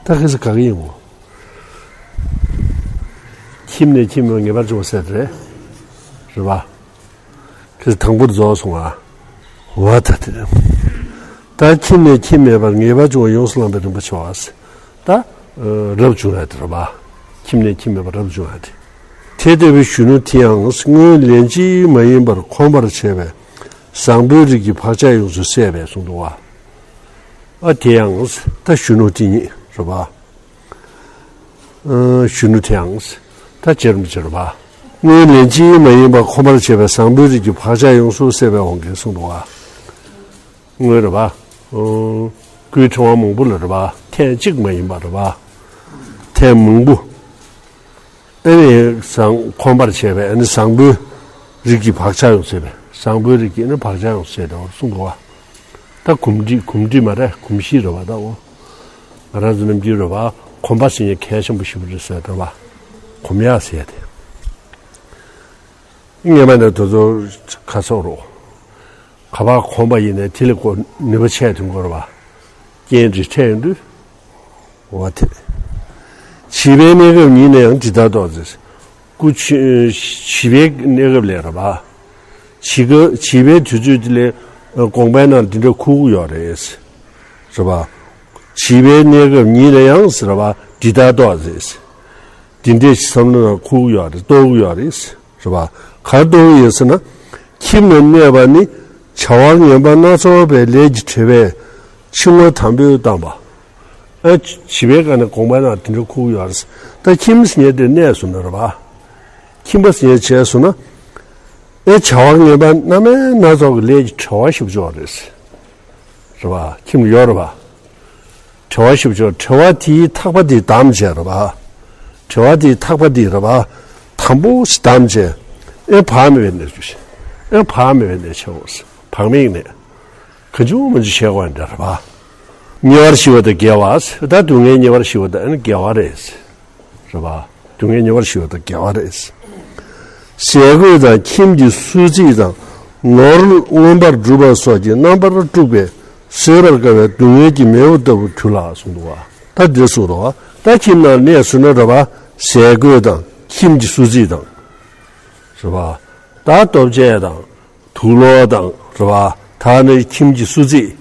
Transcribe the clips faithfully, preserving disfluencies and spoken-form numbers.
ད་ཁི་སི་ག་གི་ཡིན་མོ། ཁྱིམ་ནས་ཁྱིམ་མེད་པར་ངེས་པར་འབྱུང་བ་ཟེར་རེད། རེད་པ། ཁི་སི་དང་པོར་རྫོགས་སོང་ཨ། བ་ད་དེ་རེད། ད་ཁྱིམ་ནས་ཁྱིམ་མེད་པར་ངེས་པར་འབྱུང་བ་ཡོངས་སུ་བླངས་པའི་རིན་པོ་ཆེ་བ། ད་རབ་བྱུང་ཡ་དེ་རེད་པ། ཁྱིམ་ནས་ཁྱིམ་མེད་པར་རབ་བྱུང་ཡ་དེ། དེ་ལྟ་བུའི་གཞོན་ནུ་དེ་ཡང་སྔོན་ལན་གཅིག་མ་ཡིན་པར་གོམས་པར་བྱས་པས་བཟང་པོའི་རིགས་ཀྱི་བག་ཆགས་ཡོངས་སུ་ཟད་པས་གསུངས་འདུག་པ། ཨ་དེ་ཡང་ད་གཞོན་ནུ་དེ་ཉིད་རེད་པ། ཨ་གཞོན་ནུ་དེ་ཡང་ད་བྱེ་རུམ་བྱེ་རུམ་པ། སྔོན་ལན་གཅིག་མ་ཡིན་པར་གོམས་པར་བྱས་པས་བཟང་པོའི་རིགས་ཀྱི་བག་ཆགས་ཡོངས་སུ་ཟད་པའི་དབང་གིས་གསུངས་འདུག་པ། སྔོན་རེད་པ། ཨ་སྐུའི་ཕྲེང་བ་མང་པོ་ལ་རེད་པ། ཐེངས་གཅིག་མ་ཡིན་པ་རེད་པ། ཐེངས་མང་པོ། ཨ་ནི་བཟང་གོམས་པར་བྱས་པས་ཨ་ནི་བཟང་པོའི་རིགས་ཀྱི་བག་ཆགས་ཡོངས་ཟད་པས། བཟང་པོའི་རིགས་ཀྱི་ཨ་ནི་བག་ཆགས་ཡོངས་ཟད་དེ་བར་གསུངས་འདུག་པ། ད་གོམས་འདྲིས་གོམས་འདྲིས་མ་རེད། གོམས་གཤིས་རེད་པ། ད་འོ། ང་རང་ཚོ་ནམ་རྒྱུན་རེད་པ། གོམས་པ་ཟེར་མཁན་གལ་ཆེན་པོ་ཞིག་རེད་ཟེར་རེད་པ། གོམས་ཡག་ཟེར་ཏེ། སྔོན་མ་ནས་དེ་ཚོ་ཁ་སོག་རོགས། ག་པར་གོམས་པ་ཡིན་ནའི་དེ་ལ་ཁོ་ནུས་པ་ཆད་དུས་འགོར་བ། རྐྱེན་འདི་འཕྲད་ཡོང་དུས། འོ་དེ། བྱིས་པའི་གནས་སྐབས་ཉིད་ནས་ཡང་འདི་ལྟར་རྟོགས་ཟེར། སྐུ་ཆུ་བྱིས་པའི་གནས་སྐབས་ལས་རེད་པ། བྱིས་སྐབས་བྱིས་པའི་དུས་ཚོད་དེ་ལས་དགོངས་པའི་ནང་འདི་འདྲ་ཁུག་ཡོད་རེད། རེད་པ། བྱིས་པའི་གནས་སྐབས་ཉིད་ནས་ཡང་ཟེར་བ་འདི་ལྟར་རྟོགས་ཟེར། འདི་འདྲའི་བསམ་བློ་ནང་ཁུག་ཡོད་རེད། རྟོགས་ཡོད་རེད། རེད་པ། ག་རེ་རྟོགས་ཀྱི་ཡོད་ཟེར་ན། ཁྱིམ་ན་གནས་པ་ནི་བྱ་བ་ངན་པ་སྣ་ཚོགས་པའི་ལས་ཀྱི་བྲེལ་བས་འཆི་ངོ་དམ་པོས་བཏང་པ། ཨ་བྱིས་པའི་སྐབས་ནས་དགོངས་པ་ནང་དེ་འདྲ་ཁུག་ཡོད་རེད། ད་ཁྱིམ་ཟེར་མཁན་དེ་གནས་སོང་ན་རེད་པ། ཁྱིམ་པ་ཟེར་མཁན་བྱས་སོང་ན། ཨེ་བྱ་བ་ངན་པ་སྣ་མིན་སྣ་ཚོགས་ཀྱི་ལས་ཀྱི་བྲེལ་བ་ཞེ་པོ་ཅིག་ཡོད་རེད། རེད་པ། ཁྱིམ་ལ་ཡོད་རེད་པ། བྲེལ་བ་ཞེ་པོ་ཅིག་བྲེལ་བ་དེའི་ཐག་པ་དེ་བསྡམས་བྱས་རེད་པ། བྲེལ་བ་དེའི་ཐག་པ་དེ་རེད་པ། དམ་པོ་ཞིག་བསྡམས་བྱས། ཨེ་བག་མེད་པའི་གནས་ཚུལ་ཞིག་ཨེ་བག་མེད་པའི་གནས་ཆེ་བོ་ཞིག་བག་མེད་གནས། གང་བྱུང་མང་བྱུང་བྱེད་དགོས་འདྲ་རེད་པ། ཉེ་བར་ཞི་བ་དང་དགེ་བ། ད་སྡུག་བསྔལ་ཉེ་བར་ཞི་བ་དང་ཨ་ནི་དགེ་བ་རེད། རེད་པ། སྡུག་བསྔལ་ཉེ་བར་ཞི་བ་དང་དགེ་བ་རེད། ཟས་གོས་དང་ཁྱིམ་གྱི་བསུ་རྩིས་དང་ནོར་མངོན་པར་སྒྲུབ་པ་སོགས་ཀྱི་རྣམ་པར་དཀྲུགས་པས་བཟོད་པར་དཀའ་བའི་སྡུག་བསྔལ་གྱི་མེ་བོ་ལྟ་བུར་གྱུར་ལ་གསུངས་འདུག་པ། ད་འདི་གསུངས་འདུག་པ། ད་ཁྱིམ་ནང་གནས་སོང་ན་རེད་པ། ཟས་གོས་དང་ཁྱིམ་གྱི་བསུ་རྩིས་དང་། རེད་པ། ད་ལྟོ་ཆས་དང་། དུག་ལོག་དང་རེད་པ། ད་ནི་ཁྱིམ་གྱི་བསུ་རྩིས།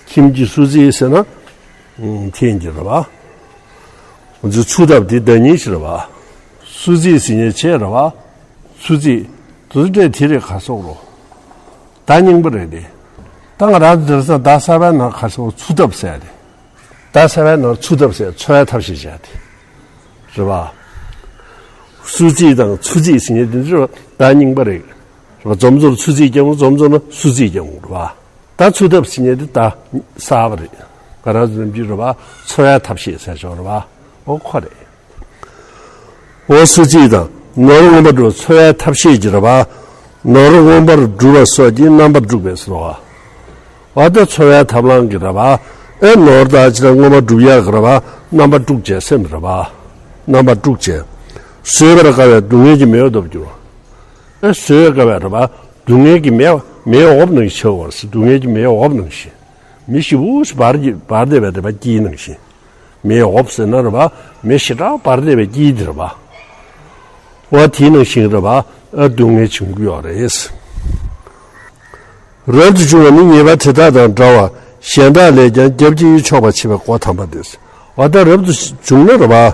ཁྱིམ་གྱི་བསུ་རྩིས་ཟེར་ན། ཨུམ་ཐེངས་ཀྱི་རེད་པ། ང་ཚོའི་འཚོ་ཐབས་དེ་ཟླ་ཉིན་ཞིག་རེད་པ། བསུ་རྩིས་ཟེར་མཁན་བྱས་རེད་པ། བསུ་རྩིས། དུ་སྤྲད་དེ་རེད་ག་སོག་རོ། ཟླ་རྙིང་པ་རེད་དེ། ད་ང་རང་ཚོ་དེར་ས་ཟླ་གསར་པའི་ནང་ག་སོག་འཚོ་ཐབས་ཟེར་ཏེ། ཟླ་གསར་པའི་ནང་འཚོ་ཐབས་ཟེར་འཚོ་བའི་ཐབས་ཤེས་བྱས་ཏེ། རེད་པ། བསུ་རྩིས་དང་འཚོ་རྩིས་ཟེར་མཁན་དེ་ཚོ་ཟླ་རྙིང་པ་རེད། རེད་པ། འཛོམས་ཚོར་འཚོ་རྩིས་རྒྱག་འོང་། འཛོམས་ཚོར་ན་བསུ་རྩིས་རྒྱག་འོང་། རེད་པ། ད་འཚོ་ཐབས་ཟེར་མཁན་དེ་ད་གསར་པ་རེད། ང་རང་ཚོ་ནམ་རྒྱུན་རེད་པ། འཚོ་བའི་ཐབས་ཤེས་ཟེར་ཆོག་རེད་པ། འོ་ཁོ་རེད། འོ་བསུ་རྩིས་དང་ནོར་མངོན་པར་སྒྲུབ་འཚོ་བའི་ཐབས་ཤེས་ཀྱི་རེད་པ། ནོར་མངོན་པར་སྒྲུབ་པ་སོགས་ཀྱི་རྣམ་པར་དཀྲུགས་པས་སོ། འོ་ད་འཚོ་བའི་ཐབས་ལམ་གྱི་རེད་པ། ཨེ་ནོར་དང་ཅི་ལ་མངོན་པར་སྒྲུབ་ཡག་གི་རེད་པ། རྣམ་པར་དཀྲུགས་བྱས་སེམས་རེད་པ། རྣམ་པར་དཀྲུགས་བྱས། བཟོད་པར་དཀའ་བའི་སྡུག་བསྔལ་གྱི་མེ་བོ་ལྟ་བུར་གྱུར། ཨེ་བཟོད་དཀའ་བའི་རེད་པ། སྡུག་བསྔལ་གྱི་མེ་མེའི་འོབས་ནང་བཞིན་ཆགས་པ་རེད། སྡུག་བསྔལ་གྱི་མེའི་འོབས་ནང་བཞིན། མེ་ཞེ་པོ་ཞིག་འབར་གྱི་འབར་བསྡད་པའི་རེད་པ། དཀྱིལ་ནང་བཞིན། མེའི་འོབས་ཟེར་ན་རེད་པ། མེ་ཞེ་དྲག་འབར་བསྡད་པའི་དཀྱིལ་དེ་རེད་པ། འོ་དེའི་ནང་བཞིན་རེད་པ། ཨ་སྡུག་བསྔལ་བྱུང་གི་ཡོད་རེད། རབ་ཏུ་བྱུང་བ་ནི་ཉེས་པ་དེ་དག་དང་འདྲ་བར་གཞན་དག་ལས་ཀྱང་རྒྱབ་ཀྱིས་ཆོག་པར་བྱེད་པའི་སྒོ་དམ་པ་སྟེ། འོ་ད་རབ་ཏུ་བྱུང་ན་རེད་པ། ཨེ་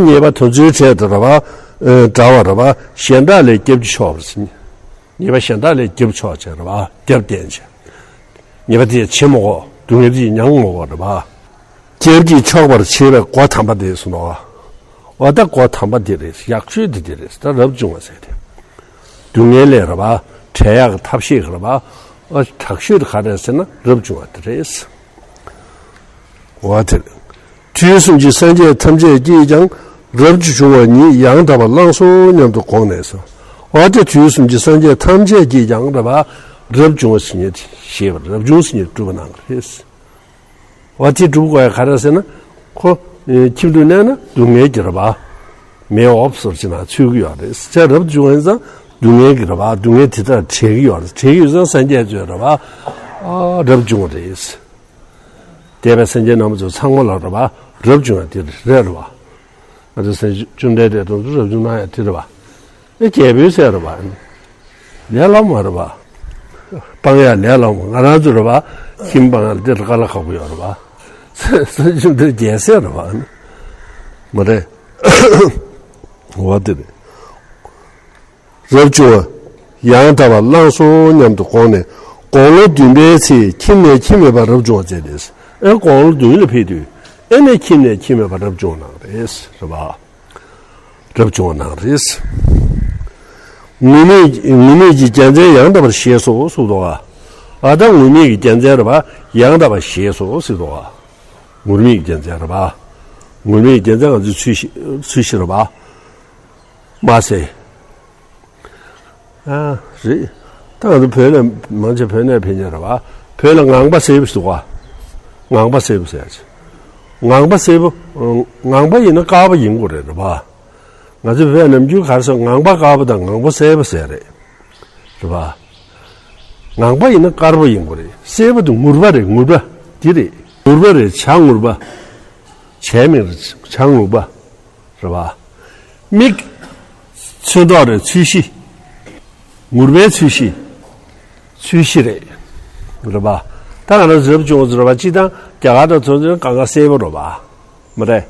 ཉེས་པ་དེ་ཚོའི་གྲས་དེ་རེད་པ། ཨེ་འདྲ་བར་རེད་པ། གཞན་དག་ལས་རྒྱབ་ཀྱིས་ཆོག་པར་བྱེད། ཉེས་པ་གཞན་དག་ལས་རྒྱབ་ཆོག་བྱས་རེད་པ། རྒྱབ་བསྟན་བྱས། ཉེས་པ་དེ་བྱེད་མི་དགོས། སྡུག་བསྔལ་དེ་མྱང་མི་དགོས་རེད་པ། རྒྱབ་ཀྱིས་ཆོག་པར་བྱེད་པའི་སྒོ་དམ་པ་དེ་གསུངས་པ། འོ་ད་སྒོ་དམ་པ་དེ་རེད། ཡག་ཤོས་དེ་དེ་རེད། ད་རབ་བྱུང་བ་ཟེར་དེ། སྡུག་བསྔལ་ལས་རེད་པ། བྲལ་ཡག་གི་ཐབས་ཤེས་རེད་པ། འོ་དྲག་ཤོས་དེ་ག་རེད་ཟེར་ན་རབ་བྱུང་བ་དེ་རེད། འོ་དེ་རེད། དུས་གསུམ་གྱི་སངས་རྒྱས་ཐམས་ཅད་ཀྱིས་ཀྱང་རབ་ཏུ་བྱུང་བ་ཉིད་ཡང་དག་པར་བླངས་སོ་སྙམ་དུ་དགོངས་ནས་སོ། འོ་དེ་དུས་གསུམ་གྱི་སངས་རྒྱས་ཐམས་ཅད་ཀྱིས་ཀྱང་རེད་པ། རབ་བྱུང་བ་ཟེར་མཁན་ཞེས་པར་རབ་བྱུང་ཟེར་མཁན་སྒྲུབ་པ་གནང་གི་རེད། འོ་དེ་སྒྲུབ་དགོས་ཡ་ག་རེ་ཟེར་ན། ཁོ་ཁྱིམ་དུ་གནས་ན་སྡུག་བསྔལ་གྱི་རེད་པ། མེའི་འོབས་སོགས་ཅིག་ནང་ཚུད་ཀྱི་ཡོད་རེད། ཚེ་རབ་བྱུང་བ་ཡིན་ཙང་སྡུག་བསྔལ་གྱི་རེད་པ། སྡུག་བསྔལ་དེ་དག་བྲལ་གྱི་ཡོད་རེད། བྲལ་གྱི་ཡོད་ཙང་སངས་རྒྱས་ཚོས་རེད་པ། ཨ་རབ་བྱུང་བ་རེད། རྒྱལ་བའི་སེམས་ཅན་རྣམ་པ་ཚོ་ཚང་མ་ལ་རེད་པ། རབ་བྱུང་བ་དེ་རེད་རེད་པ། ང་ཚོ་སེམས་བཅོམ་ལྡན་འདས་དང་རབ་བྱུང་གནང་ཡ་དེ་རེད་པ། ཨེ་རྒྱལ་པོའི་སྲས་རེད་པ། ལས་སླ་མོ་རེད་པ། སྤང་ཡ་ལས་སླ་མོ། ང་རང་ཚོ་རེད་པ། ཁྱིམ་སྤང་ཡ་དེ་དཀའ་ལས་ཁག་པོ་ཡོད་རེད་པ། སེམས་བཅོམ་ལྡན་རྒྱལ་སྲས་རེད་པ། མ་རེད། འོ་དེ་རེད། རབ་བྱུང་བ་ཡང་དག་པར་བླངས་སོ་སྙམ་དུ་དགོངས་ནས། དགུང་ལོ་བདུན་པའི་ཚེ་ཁྱིམ་ནས་ཁྱིམ་མེད་པར་རབ་བྱུང་བ་མཛད་དེ། ཨེ་དགུང་ལོ་བདུན་ལ་ཕེབས་དུས་ཨེ་ནས་ཁྱིམ་ནས་ཁྱིམ་མེད་པར་རབ་བྱུང་གནང་རེད་རེད་པ། རབ་བྱུང་གནང་རེད། ངུར་སྨྲིག་ངུར་སྨྲིག་གི་རྒྱལ་མཚན་ཡང་དག་པར་བཞེས་སོ་གསུངས་འདུག་ག། ཨ་ད་ངུར་སྨྲིག་གི་རྒྱལ་མཚན་རེད་པ། ཡང་དག་པར་བཞེས་སོ་གསུངས་འདུག་ག། ངུར་སྨྲིག་གི་རྒྱལ་མཚན་རེད་པ། ངུར་སྨྲིག་གི་རྒྱལ་མཚན་ང་ཚོའི་ཚུལ་བཞིན་ཚུལ་བཞིན་རེད་པ། མ་ཟེར། ཨ་རེད། ད་ང་ཚོ་བོད་ནས་མང་ཆེ་བོད་ནས་ཕེབས་མཁན་རེད་པ། བོད་ལ་ངང་པ་སེར་པོ་ཞིག་འདུག་ག། ངང་པ་སེར་པོ་ཟེར་ཡ་ཅིག། ངང་པ་སེར་པོ། ངང་པ་ཡིན་ན་དཀར་པོ་ཡིན་དགོས་རེད་རེད་པ། ང་ཚོ་བོད་ནམ་རྒྱུན་ག་རེ་ཟེར། ངང་པ་དཀར་པོ་དང་ངང་པོ་སེར་པོ་ཟེར་རེད། རེད་པ། ངང་པ་ཡིན་ན་དཀར་པོ་ཡིན་དགོས་རེད། སེར་པོ་དེ་ངུར་པ་རེད། ངུར་པ་དེ་རེད། ངུར་པ་རེད། བྱ་ངུར་པ། བྱའི་མིང་རེད། བྱ་ངུར་པ། རེད་པ། མིག་ཚོན་མདོག་རེད། ཚོས་གཞི། ངུར་པའི་ཚོས་གཞི། ཚོས་གཞི་རེད། རེད་པ། ད་ང་རང་ཚོ་རབ་བྱུང་བ་ཚོ་རེད་པ། སྤྱིར་བཏང་རྒྱ་གར་དང་དེ་ཚོ་གང་ག་སེར་པོ་རེད་པ། མ་རེད།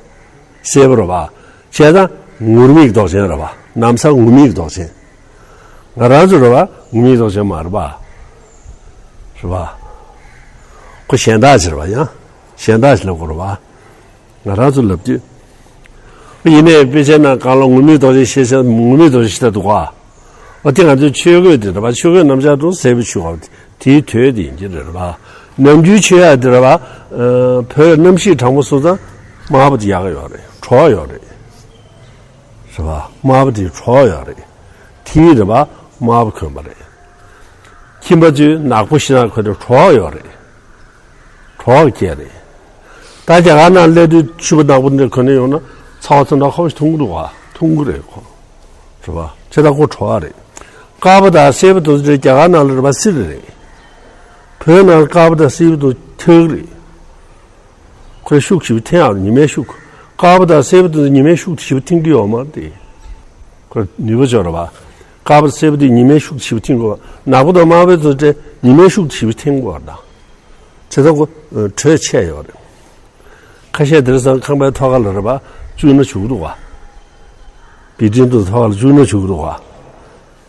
སེར་པོ་རེད་པ། བྱས་ཙང་ངུར་སྨྲིག་མདོག་ཅན་རེད་པ། ན་བཟའ་ངུར་སྨྲིག་མདོག་ཅན། ང་རང་ཚོ་རེད་པ། ངུར་སྨྲིག་མདོག་ཅན་མ་རེད་པ། རེད་པ། ཁོ་གཞན་དག་ཅིག་རེད་པ། ཡང་གཞན་དག་ཅིག་ལབ་དགོས་རེད་པ། ང་རང་ཚོ་ལབ་དུས། ཡིན་ནའི་དཔེ་ཆའི་ནང་གང་ལ་ངུར་སྨྲིག་མདོག་ཅན་ཞེས་བྱ། ངུར་སྨྲིག་མདོག་ཅན་ཞེས་བྱ་འདུག་ག། འོ་དེ་ང་ཚོའི་ཆོས་གོས་དེ་རེད་པ། ཆོས་གོས་རྣམ་གཞག་ཏུ་སེར་པོ་ཆུ་བ་དེའི་དོད་དེ་ཡིན་གྱི་རེད་པ། ནམ་རྒྱུན་མཆོད་ཡ་དེ་རེད་པ། ཨ་བོད་གནམ་གཤིས་གྲང་མོ་སོང་ཙང་དམར་པོ་དེ་ཡག་ག་ཡོད་རེད། དྲོ་བ་ཡོད་རེད། རེད་པ། དམར་པོ་དེ་དྲོ་བ་ཡོད་རེད། དེ་རེད་པ། དམར་པོ་གོན་པ་རེད། ཁྱིམ་པ་ཚོས་ནག་པོ་ཞེ་དྲག་གོན་ནས་དྲོ་བ་ཡོད་རེད། དྲོ་བ་སྐྱེ་རེད། ད་རྒྱ་གར་ནང་སླེབས་དུས་ཕྱུ་པ་ནག་པོ་འདྲ་གོན་ནས་ཡོང་ན་ཚ་བ་ཚ་འདྲ་ཁོ་ཐུང་གི་འདུག་ག། ཐུང་གི་རེད་ཁོ། རེད་པ། བྱས་ཙང་ཁོ་དྲོ་བ་རེད། དཀར་པོ་དང་སེར་པོ་དེ་ཚོ་རྒྱ་གར་ནང་ལ་རེད་པ། སིལ་རེད། བོད་ནང་དཀར་པོ་དང་སེར་པོ་དེ་ཚོ་ཐིག་རེད། ཁོའི་ཤུགས་ཞེ་པོ་འཐེན་ཡག་རེད། ཉི་མའི་ཤུགས། དཀར་པོ་དང་སེར་པོ་དེ་ཚོ་ཉི་མའི་ཤུགས་དེ་ཞེ་པོ་འཐེན་གྱི་ཡོད་མ་རེད་དེ། ཁོ་ནུས་པ་ཅིག་ཡོད་རེད་པ། དཀར་པོ་སེར་པོ་དེ་ཉི་མའི་ཤུགས་དེ་ཞེ་པོ་འཐེན་གྱི་ཡོད། ནག་པོ་དང་དམར་པོའི་ཚོ་དེ་ཉི་མའི་ཤུགས་དེ་ཞེ་པོ་འཐེན་གྱི་ཡོད་རེད་ད། བྱས་ཙང་ཁོ་དྲོད་ཆེ་ཡོད་རེད། ཁ་ཤས་དེང་སང་ཁང་པའི་ཐོག་ཁ་ལ་རེད་པ། བཅུག་ན་བྱུག་འདུག་ག། བི་ཏིན་དུ་ཐོག་ཁ་ལ་བཅུག་ན་བྱུག་འདུག་ག།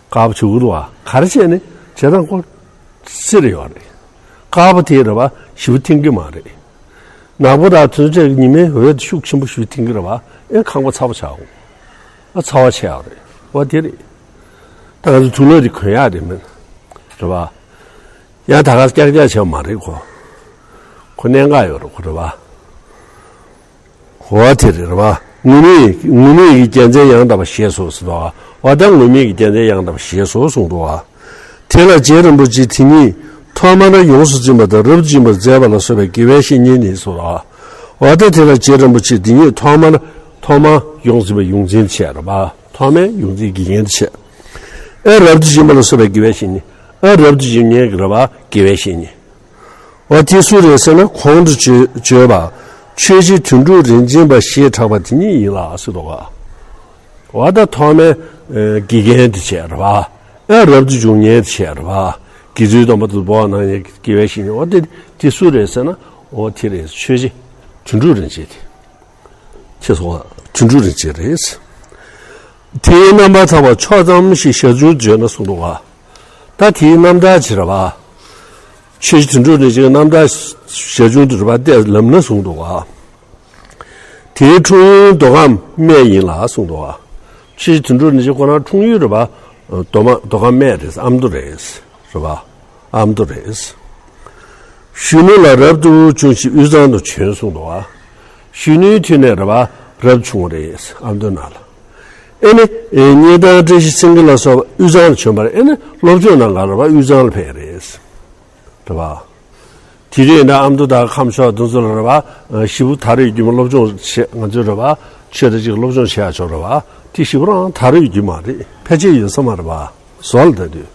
དཀར་པོ་བྱུག་འདུག་ག། ག་རེ་བྱས་ནས་བྱས་ཙང་ཁོ་སིལ་ཡོད་རེད། དཀར་པོ་དེ་རེད་པ། ཞེ་པོ་འཐེན་གྱི་མ་རེད། ནག་པོ་དང་དུས་ཚོད་ཉི་མའི་འོད་ཤུགས་ཆེན་པོ་ཞེ་པོ་འཐེན་གྱི་རེད་པ། ཨེ་ཁང་པ་ཚ་པོ་ཆགས་འོང་། ཨ་ཚ་བ་ཆེ་ཡག་རེད། འོ་དེ་རེད། ད་ང་ཚོ་དུག་ལོག་དེ་གོན་ཡག་རེད་མིན། རེད་པ། ཡང་ད་ག་ཀྱག་ཀྱག་བྱས་པ་མ་རེད་ཁོ། ཁོ་གནད་འགག་ཡོད་རེད་ཁོ། རེད་པ། འོ་དེ་རེད། རེད་པ། ངུར་སྨྲིག་ངུར་སྨྲིག་གི་རྒྱལ་མཚན་ཡང་དག་པར་བཞེས་སོ་གསུངས་འདུག་ག། འོ་ད་ངུར་སྨྲིག་གི་རྒྱལ་མཚན་ཡང་དག་པར་བཞེས་སོ་གསུངས་འདུག་ག། དེ་ལ་རྗེ་རིན་པོ་ཆེ་དེ་ཉིད་ཐོག་མར་ཡོངས་སུ་འཛིན་པ་དང་རབ་ཏུ་འབྱིན་པར་མཛད་པ་ལ་སོགས་པའི་དགེ་བའི་བཤེས་གཉེན་ནི་གསུངས་འདུག་ག། འོ་ད་དེ་ལ་རྗེ་རིན་པོ་ཆེ་དེ་ཉིད་ཐོག་མར་ཐོག་མར་ཡོངས་སུ་འཛིན་པའི་ཡོངས་འཛིན་བྱས། རེད་པ། ཐོག་མའི་ཡོངས་འཛིན་དགེ་རྒན་དེ་བྱས། ཨེ་རབ་ཏུ་འབྱིན་པ་ལ་སོགས་པའི་དགེ་བའི་བཤེས་གཉེན། ཨེ་རབ་ཏུ་འབྱིན་མཁན་གྱི་རེད་པ། དགེ་བའི་བཤེས་གཉེན། འོ་དེ་སུ་རེད་ཟེར་ན་གོང་དུ་བརྗོད་བརྗོད་པ། ཆོས་རྗེ་དོན་གྲུབ་རིན་ཆེན་པ་ཞེས་གྲགས་པ་དེ་ཉིད་ཡིན་ལ་ཟེར་འདུག་ག། འོ་ད་ཐོག་མའི་ཨེ་དགེ་རྒན་དེ་བྱས། རེད་པ། ཨེ་རབ་ཏུ་འབྱུང་མཁན་དེ་བྱས། རེད་པ། དགེ་ཚུལ་སྡོམ་པ་དུ་འབོགས་གནང་མཁན་དགེ་བའི་བཤེས་གཉེན། འོ་དེ་དེ་སུ་རེད་ཟེར་ན་འོ་དེ་རེད། ཆོས་རྗེ་དོན་གྲུབ་རིན་ཆེན་དེ། ཁྱེད་སོང་བ་དོན་གྲུབ་རིན་ཆེན་རེད། དེའི་རྣམ་པར་ཐར་པ་ཕྱོགས་ཙམ་ཞིག་ཞལ་ཆུང་བརྗོད་ན་གསུངས་འདུག་ག། ད་དེའི་རྣམ་ཐར་ཅིག་རེད་པ། ཆོས་རྗེ་དོན་གྲུབ་རིན་ཆེན་གྱི་རྣམ་ཐར་ཞལ་ཆུང་དུ་རེད་པ། བལྟས་ལབ་ན་གསུངས་འདུག་ག། དེའི་འཁྲུངས་ཡུལ་མདོ་ཁམས་སྨད་ཡིན་ལ་གསུངས་འདུག་ག། ཆོས་རྗེ་དོན་གྲུབ་རིན་ཆེན་ཁོ་རང་འཁྲུངས་ཡུལ་རེད་པ། མདོ་མ་མདོ་ཁམས་སྨད་རེད། ཨ་མདོ་རེད། རེད་པ། ཨ་མདོ་རེད། གཞོན་ནུ་ལ་རབ་ཏུ་བྱུང་ཞིང་དབུས་གཙང་དུ་བྱོན་གསུངས་འདུག་ག། གཞོན་ནུའི་དུས་ནས་རེད་པ། རབ་བྱུང་བ་རེད། ཨ་མདོ་ནང་ལ། ཨེ་ནི་ཨེ་གཉན་ཐང་བཀྲ་ཤིས་སེང་གེ་ལ་སོགས་པ་དབུས་གཙང་ལ་བྱོན་པ་རེད། ཨེ་ནི་སློབ་སྦྱོང་གནང་ག་རེད་པ། དབུས་གཙང་ལ་ཕེབས་རེད། རེད་པ། དེ་དུས་ཡིན་ན་ཨ་མདོ་དང་ཁམས་ཕྱོགས་དེ་ཚོ་ལ་རེད་པ། ཞེ་པོ་ད་རེས་རྒྱུན་མ་སློབ་སྦྱོང་བྱེད། ང་ཚོས་རེད་པ། ཆོས་དང་གཅིག་སློབ་སྦྱོང་བྱེད་ཡག་ཕྱོགས་རེད་པ། དེ་ཞེ་པོ་རང་ད་རེས་རྒྱུན་མ་རེད། ཕལ་ཆེར་ཡོད་ས་མ་རེད་པ། བཟོ་ལ་ད་དུས།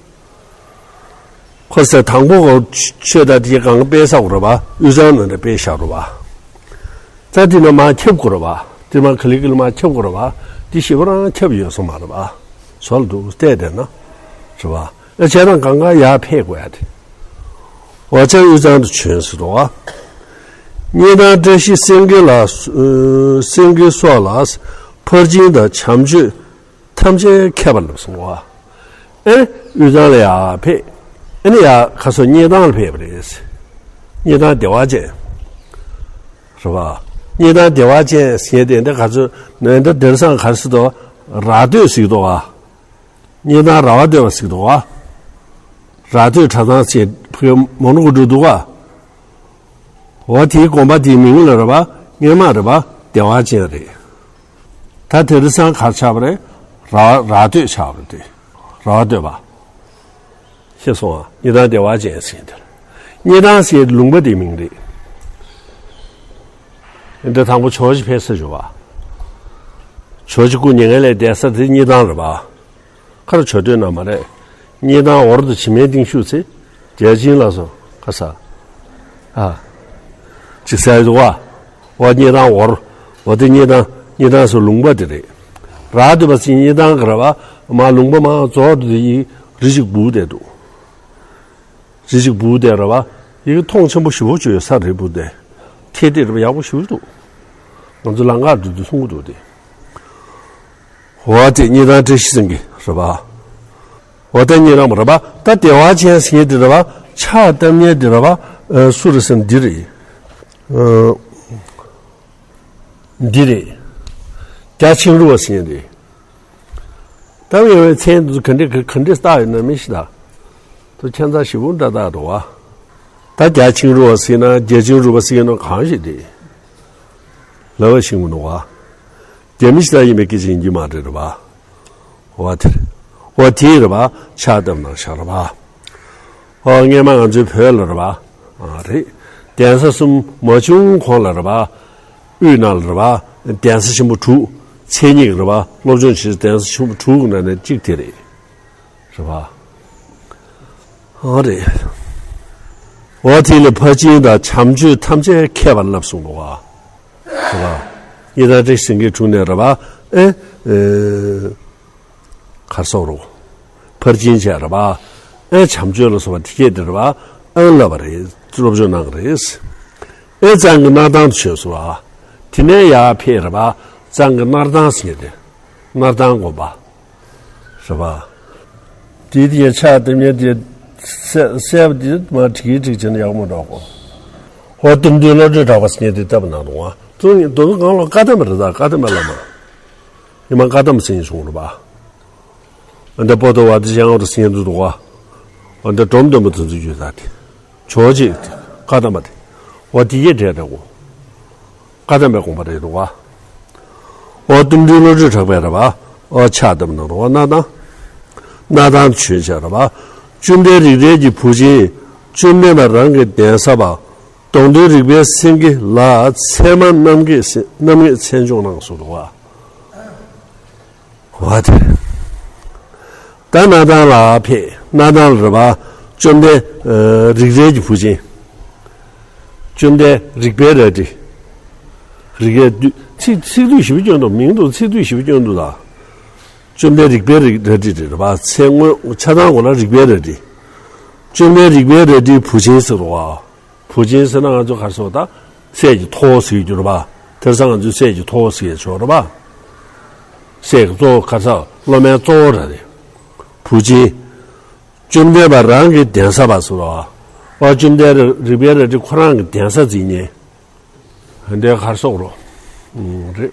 ཁོ་ཟེར་དང་པོ་གོ་ཆོས་དང་དེ་གང་དཔེ་ས་གོ་ར་བ། དབུས་གཙང་ནང་ནས་དཔེ་བཞག་ར་བ། ད་དེ་ནས་མར་ཁྱབ་དགོས་ར་བ། དེ་མར་ག་ལེ་ག་ལེ་མར་ཁྱབ་དགོས་ར་བ། དེ་ཞེ་པོ་རང་ཁྱབ་ཡོད་ས་མ་ར་བ། ཟོ་ལ་འདུག་བལྟས་བསྡད་ན། ར་བ། ཨ་བྱས་ན་གང་ག་ཡར་ཕེབས་དགོས་ཡ་དེ། འོ་ཅག་དབུས་གཙང་དུ་བྱོན་ཟེར་དོ་བ། སྙེ་ཐང་བཀྲ་ཤིས་སེང་གེ་ལ། སེང་གེ་སོགས་ལ། ཕར་ཕྱིན་དང་བྱམས་ཆོས་ཐམས་ཅད་མཁས་པ་ལ་གསུངས་པ། ཨེ་ནི་དབུས་གཙང་ལ་ཡར་ཕེབས། ཨེ་ནི་ཡར་ཁ་སོ་སྙེ་ཐང་ལ་ཕེབས་པ་རེད། སྙེ་ཐང་བདེ་བ་ཅན། རེད་པ། སྙེ་ཐང་བདེ་བ་ཅན་ཟེར་དེ་འདི་ག་ཚོད་ནས་འདི་དེར་སང་ག་སི་དོ་ར་སྟོད་ཟིག་དོ་བ། སྙེ་ཐང་ར་བ་སྟོད་པ་ཟིག་དོ་བ། ར་སྟོད་གྲྭ་ཚང་ཟེར་ཕ་གི་མོ་ནུ་གུ་འགྲོ་འདུག་བ། འོ་དེའི་དགོན་པ་དེའི་མིང་ལ་རེད་པ། སྔོན་མ་རེད་པ། བདེ་བ་ཅན་རེད། ད་དེ་རིང་སང་གར་ཆགས་པ་རེད། ར་ར་སྟོད་ཆགས་པ་རེད་དེ། ར་བ་སྟོད་པ། ཤེས་སོང་ཨ། སྙེ་ཐང་བདེ་བ་ཅན་ཟེར་དེ། སྙེ་ཐང་ཟེར་ལུང་པ་དེའི་མིང་རེད། འདི་དང་པོ་ཇོ་བོ་རྗེ་ཕེབས་ས་ཞུ་བ། ཇོ་བོ་རྗེ་སྐུ་མྱ་ངན་ལས་འདས་ས་དེ་སྙེ་ཐང་རེད་པ། ཁར་ཇོ་སྟོད་ན་མ་རེད། སྙེ་ཐང་འོར་དུ་བྱེ་མའི་གཏིང་ཤུགས་ཚེ། བརྒྱ་བྱིན་ལ་སོགས་ཁ་ས། ཨ། ཅིག་ཟེར་འདུག་བ། འོ་སྙེ་ཐང་འོར། འོ་དེ་སྙེ་ཐང་། སྙེ་ཐང་སོགས་ལུང་པ་དེ་རེད། ར་སྟོད་པ་ཟེར་སྙེ་ཐང་གི་ར་བ། མ་ལུང་པ་མ་རྫོགས་དུ་དེ་ཡི་རི་ཅིག་སྦུག་བསྡད་འདུག་རི་ཅིག་སྦུག་བསྡད་ར་བ། ཡི་གེ་མཐོང་ཆེན་པོ་ཞེ་པོ་ཅིག་ཡོད་ས་རེད་སྦུག་བསྡད། ཁྱེད་དེ་ར་བ་ཡག་པོ་ཞེ་པོ་འདུག་ང་ཚོ་ལམ་ཁར་འགྲོ་དུས་གསུང་གི་འདུག་དེ། འོ་དེ་སྙེ་ཐང་བཀྲ་ཤིས་སེང་གེ་རེད་པ། འོ་དེ་སྙེ་ཐང་རེད་པ། ད་བདེ་བ་ཅན་ཟེར་དེ་རེད་པ། ཕྱག་བཏབ་མཁན་དེ་རེད་པ། ཨ། སུ་རེད་ཟེར་ན་འདི་རེད། ཨ། འདི་རེད། རྒྱ་ཆིང་རུ་བ་ཟེར་མཁན་དེ། ད་ངས་མཚན་འདི་ག་འདྲས་ག་འདྲས་བཏགས་ཡོད་ན་མི་ཤེས་ད། དུ་ཁྱད་མཚར་ཞེ་པོ་འདྲ་བཏགས་འདུག་བ། ད་རྒྱ་ཆིང་རུ་བ་ཟེར་ན་རྒྱ་ཆིང་རུ་བ་ཟེར་ན་གང་ཞིག་དེ། ལབ་པ་ཤེས་མི་འདུག་བ། རྒྱ་མི་ཞིག་ད་ཡིན་པའི་སྐད་ཆ་ཡིན་གྱི་མ་རེད་རེད་བ། འོ་དེ་རེད། འོ་དེ་རེད་བ། ཕྱག་བཏབ་གནང་ཤག་རེད་བ། འོ་སྔས་མ་ང་ཚོའི་བོད་ལ་རེད་བ། ཨ་རེད། གདན་ས་གསུམ་མ་བྱུང་གོང་ལ་རེད་བ། དབུས་ནང་ལ་རེད་བ། གདན་ས་ཆེན་པོ་དྲུག་མཚན་ཉིད་རེད་བ། སློབ་སྦྱོང་བྱེད་གདན་ས་ཆེན་པོ་དྲུག་གི་ནང་ནས་གཅིག་དེ་རེད། རེད་བ། ཨ་རེད། འོ་དེ་ལས་ཕར་ཕྱིན་དང་བྱམས་ཆོས་ཐམས་ཅད་མཁས་པར་བསླབས་གསུངས་པ། རེད་བ། ཡི་དྭགས་བཀྲ་ཤིས་སེང་གེའི་དྲུང་ནས་རེད་བ། ཨེ། ཨེ། གར་སོགས་རོ། ཕར་ཕྱིན་བྱས་རེད་བ། ཨེ། བྱམས་ཆོས་ལ་སོགས་པ་དེ་སྐད་དེ་རེད་བ། ཨེ། བསླབ་པ་རེད། སློབ་སྦྱོང་གནང་གི་རེད། ཨེ། གཙང་གི་སྣར་ཐང་དུ་བྱོན་སོང་བ། དེ་ནས་ཡར་ཕེབས་རེད་བ། གཙང་གི་སྣར་ཐང་ཟེར་ཏེ། སྣར་ཐང་དགོན་པ། རེད་བ། དེའི་དེའི་ཕྱག་དེ་མཉེ་དེ་སེ་སེ་བ་དེ་མ་བྲིས་བྲིས་བྱས་ན་ཡག་མོ་འདྲ་གོ། ཧོ་གཏུམ་དུས་བློ་གྲོས་གྲགས་པ་ཟེར་མཁན་དེ་བཏབ་གནང་འདུག་བ། དུ་ནི་དུ་ནི་གང་ལོ་བཀའ་གདམས་རེད་ད། བཀའ་གདམས་བླ་མ། ཉི་མ་བཀའ་གདམས་ཟེར་ནས་བྱུང་རེད་བ། ཨ་འདི་པོ་ཏོ་བ་དེ་ཞང་རུ་ཟེར་མཁན་དུ་འདུག་བ། ཨ་འདི་སྒྲོམ་སྟོན་པ་དུ་འཛུལ་རྒྱུ་ད་དེ། ཇོ་བོ་རྗེ་བཀའ་གདམས་པ་དེ། འོ་དེ་ཡེ་འདྲེ་འདྲ་གོ། བཀའ་གདམས་པའི་དགོངས་པ་རེད་འདུག་བ། འོ་གཏུམ་སྤྲུལ་བློ་གྲོས་གྲགས་པས་རེད་བ། འོ་ཕྱག་བཏབ་གནང་རོགས། སྣར་ཐང་། སྣར་ཐང་དུ་བྱོན་བྱས་རེད་བ། བཅོམ་ལྡན་རིགས་རལ་གྱི་བུ་ཆེན། བཅོམ་ལྡན་འདས་རང་གི་གདན་ས་པ། སྡོང་དུ་རིག་པའི་སེང་གེ་ལ་ཚད་མ་རྣམ་ངེས་རྣམ་ངེས་མཚན་འཇོག་གནང་གསུངས་འདུག་བ། འོ་དེ་རེད། ད་སྣར་ཐང་ལ་ཕེབས། སྣར་ཐང་ལ་རེད་བ། བཅོམ་ལྡན་ཨ་རིགས་རལ་གྱི་བུ་ཆེན། བཅོམ་ལྡན་རིག་པའི་རལ་གྲི། རིག་པའི་བདུད། ཚིག་ཚིག་བསྡུས་ཞིབ་སྐྱོན་འདུག་མིང་དུ་ཚིག་བསྡུས་ཞིབ་སྐྱོན་འདུག་ད། བཅོམ་ལྡན་རིག་པའི་རལ་གྲི་རེད་བ། ཚེ་སྔོན་ཆ་ཚང་གོ་ལ་རིག་པའི་རལ་གྲི། བཅོམ་ལྡན་རིག་པའི་རལ་གྲིའི་བུ་ཆེན་ཟེར་བ། བུ་ཆེན་ཟེར་ན་ང་ཚོ་ག་རེ་ཟེར་བ་ད། སྲས་ཀྱི་ཐོ་བ་ཟེར་རྒྱུ་རེད་པ། དེང་སང་ང་ཚོས་སྲས་ཀྱི་ཐོ་བ་ཟེར་ཡས་ཆོག་རེད་པ། སྲས་ཀྱི་གཙོ་བོ་ག་རེ་ཟེར། སློབ་མའི་གཙོ་བོ་རེད། བུ་ཆེན། བཅོམ་ལྡན་འདས་རང་གི་གདན་ས་པ་ཟེར་བ། བཅོམ་ལྡན་རིག་པའི་རལ་གྲི་ཁོ་རང་གི་གདན་ས་འཛིན་མཁན། འདི་ག་རེ་ཟེར་རོ། རེད།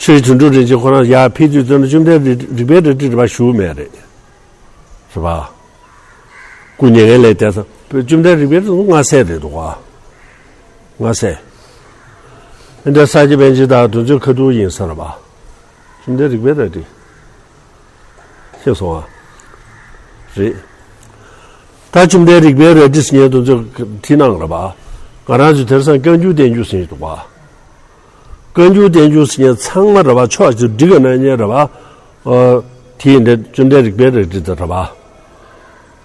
ཆོས་དོན་གྲུབ་རིན་ཆེན་ཁོ་རང་ཡར་ཕེབས་དུས་ཙམ་ན་བཅོམ་ལྡན་རིག་རིག་པའི་རལ་གྲི་རེད་པ་བཞུགས་མེད་རེད། རེད་པ། སྐུ་མྱ་ངན་ལས་འདས་ས་བཅོམ་ལྡན་རིག་པའི་རལ་གྲི་སྔ་སྲས་རེད་འདུག་ག་སྔ་སྲས། འདི་ས་སྐྱ་པཎ་ཆེན་དང་དེ་ཚོའི་ཁ་ཐུག་ཡིན་ས་རེད་པ། བཅོམ་ལྡན་རིག་པའི་རལ་གྲི། ཤེས་སོང་ཨ། རེད། ད་བཅོམ་ལྡན་རིག་པའི་རལ་གྲི་ཟེར་མཁན་དེ་ཚོ་དེ་ནང་རེད་པ། ང་རང་ཚོ་དེང་སང་བཀའ་འགྱུར་བསྟན་འགྱུར་ཟེར་གྱི་འདུག་པ། བཀའ་འགྱུར་བསྟན་འགྱུར་ཟེར་མཁན་ཚང་མ་རེད་པ། ཕྱོགས་གཅིག་འགྲིག་གི་ན་མཁན་རེད་པ། ཨ། དེ་ཡིན་དེ་བཅོམ་ལྡན་རིག་པའི་རལ་གྲི་དེ་རེད་པ།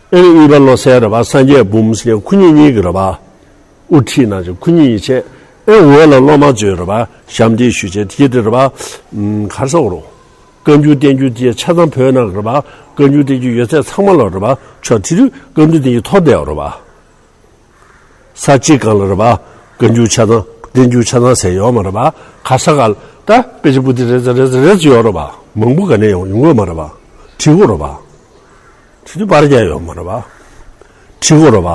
ཨེ་ནི་དབུས་པ་བློ་གསལ་རེད་པ། སངས་རྒྱས་འབུམ་ཟེར་ཁོ་གཉིས་གཉིས་ཀྱི་རེད་པ། དབུ་ཁྲིད་གནང་བྱས་ཁོ་གཉིས་ཡིན་བྱས། ཨེ་འོག་ལ་སློབ་མ་ཚོས་རེད་པ། ཞབས་འདེགས་ཞུ་བྱས་དེ་དེ་རེད་པ། ཨུམ། ག་རེ་ཟེར་དགོས་རེད། བཀའ་འགྱུར་བསྟན་འགྱུར་དེ་ཆ་ཚང་བོད་ནང་གི་རེད་པ། བཀའ་འགྱུར་བསྟན་འགྱུར་ཡོད་ཚད་ཚང་མ་ལ་རེད་པ། ཆོག་དེ་དུས་བཀའ་འགྱུར་བསྟན་འགྱུར་ཐོར་བསྡད་ཡོད་རེད་པ། ས་གཅིག་སྒང་ལ་རེད་པ། བཀའ་འགྱུར་ཆ་ཚང་བསྟན་འགྱུར་ཆ་ཚང་ཟེར་ཡོད་མ་རེད་པ། ག་ས་ག་ལ་ད་དཔེ་ཆ་པོ་ཏི་རེ་ཙམ་རེ་ཙམ་རེ་ཙམ་ཡོད་རེད་པ། མང་པོ་ག་ནས་ཡོང་ཡོང་གི་མ་རེད་པ། བྲིས་དགོས་རེད་པ། བྲིས་དུས་པར་རྒྱག་ཡོད་མ་རེད་པ། བྲིས་དགོས་རེད་པ།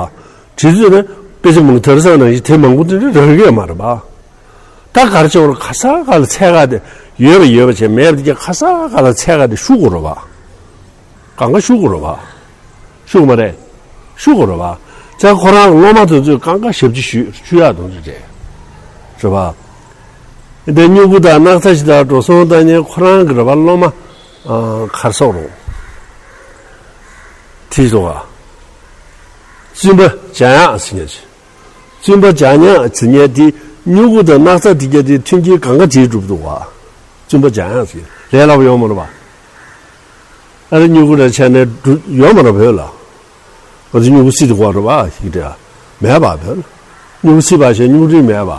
བྲིས་དུས་ནི་དཔེ་ཆ་མང་དེར་སང་ནང་བཞིན་དེ་མང་པོ་དེ་འདྲ་རག་གི་ཡོད་མ་རེད་པ། ད་ག་རེ་བྱས་པ་རེད། ག་ས་ག་ལ་ཚད་ག་དེ་ཡོད་པ་ཡོད་པ་བྱས། མེད་པ་དེ་ག་ག་ས་ག་ལ་ཚད་ག་དེ་ཤོག་དགོས་རེད་པ། གང་ག་ཤོག་དགོས་རེད་པ། ཤོག་མ་རེད། ཤོག་དགོས་རེད་པ། ཚེ་ཁོ་རང་གི་སློབ་མ་དེ་ཚོས་གང་ག་ཞབས་ཕྱི་ཞུ་ཞུ་ཡག་དེ་ཚོ་རེད། རེད་པ། འདི་སྨྱུ་གུ་དང་སྣག་ཚ་ཞིག་དང་འགྲོ་སོང་བཏང་མཁན་ཁོ་རང་གི་རེད་པ། སློབ་མ། ཨ། ག་རེ་ཟེར་དགོས་རེད། དེ་ཚོ་བ། བཙུན་པ་འཇམ་དབྱངས་ཟེར་མཁན་ཅིག་བཙུན་པ་འཇམ་དབྱངས་ཟེར་མཁན་དེ་སྨྱུ་གུ་དང་སྣག་ཚ་དེ་གྱད་དེ་མཐུན་རྐྱེན་གང་ག་བྱས་གྲུབ་འདུག་བ། བཙུན་པ་འཇམ་དབྱངས་ཟེར་ལས་སླ་པོ་ཡོད་མ་རེད་པ། ཨ་རེ་སྨྱུ་གུ་རེ་བྱས་ནས་འགྲུབ་ཡོད་མ་རེད་བོད་ལ། ང་ཚོ་སྨྱུ་གུ་སྲིད་དུ་གོ་རེད་པ་ཞིག་རེད། མེད་པ་བོད་ལ། སྨྱུ་གུ་སྲིད་པ་ཞེས་སྨྱུ་གུ་སྲིད་མེད་པ།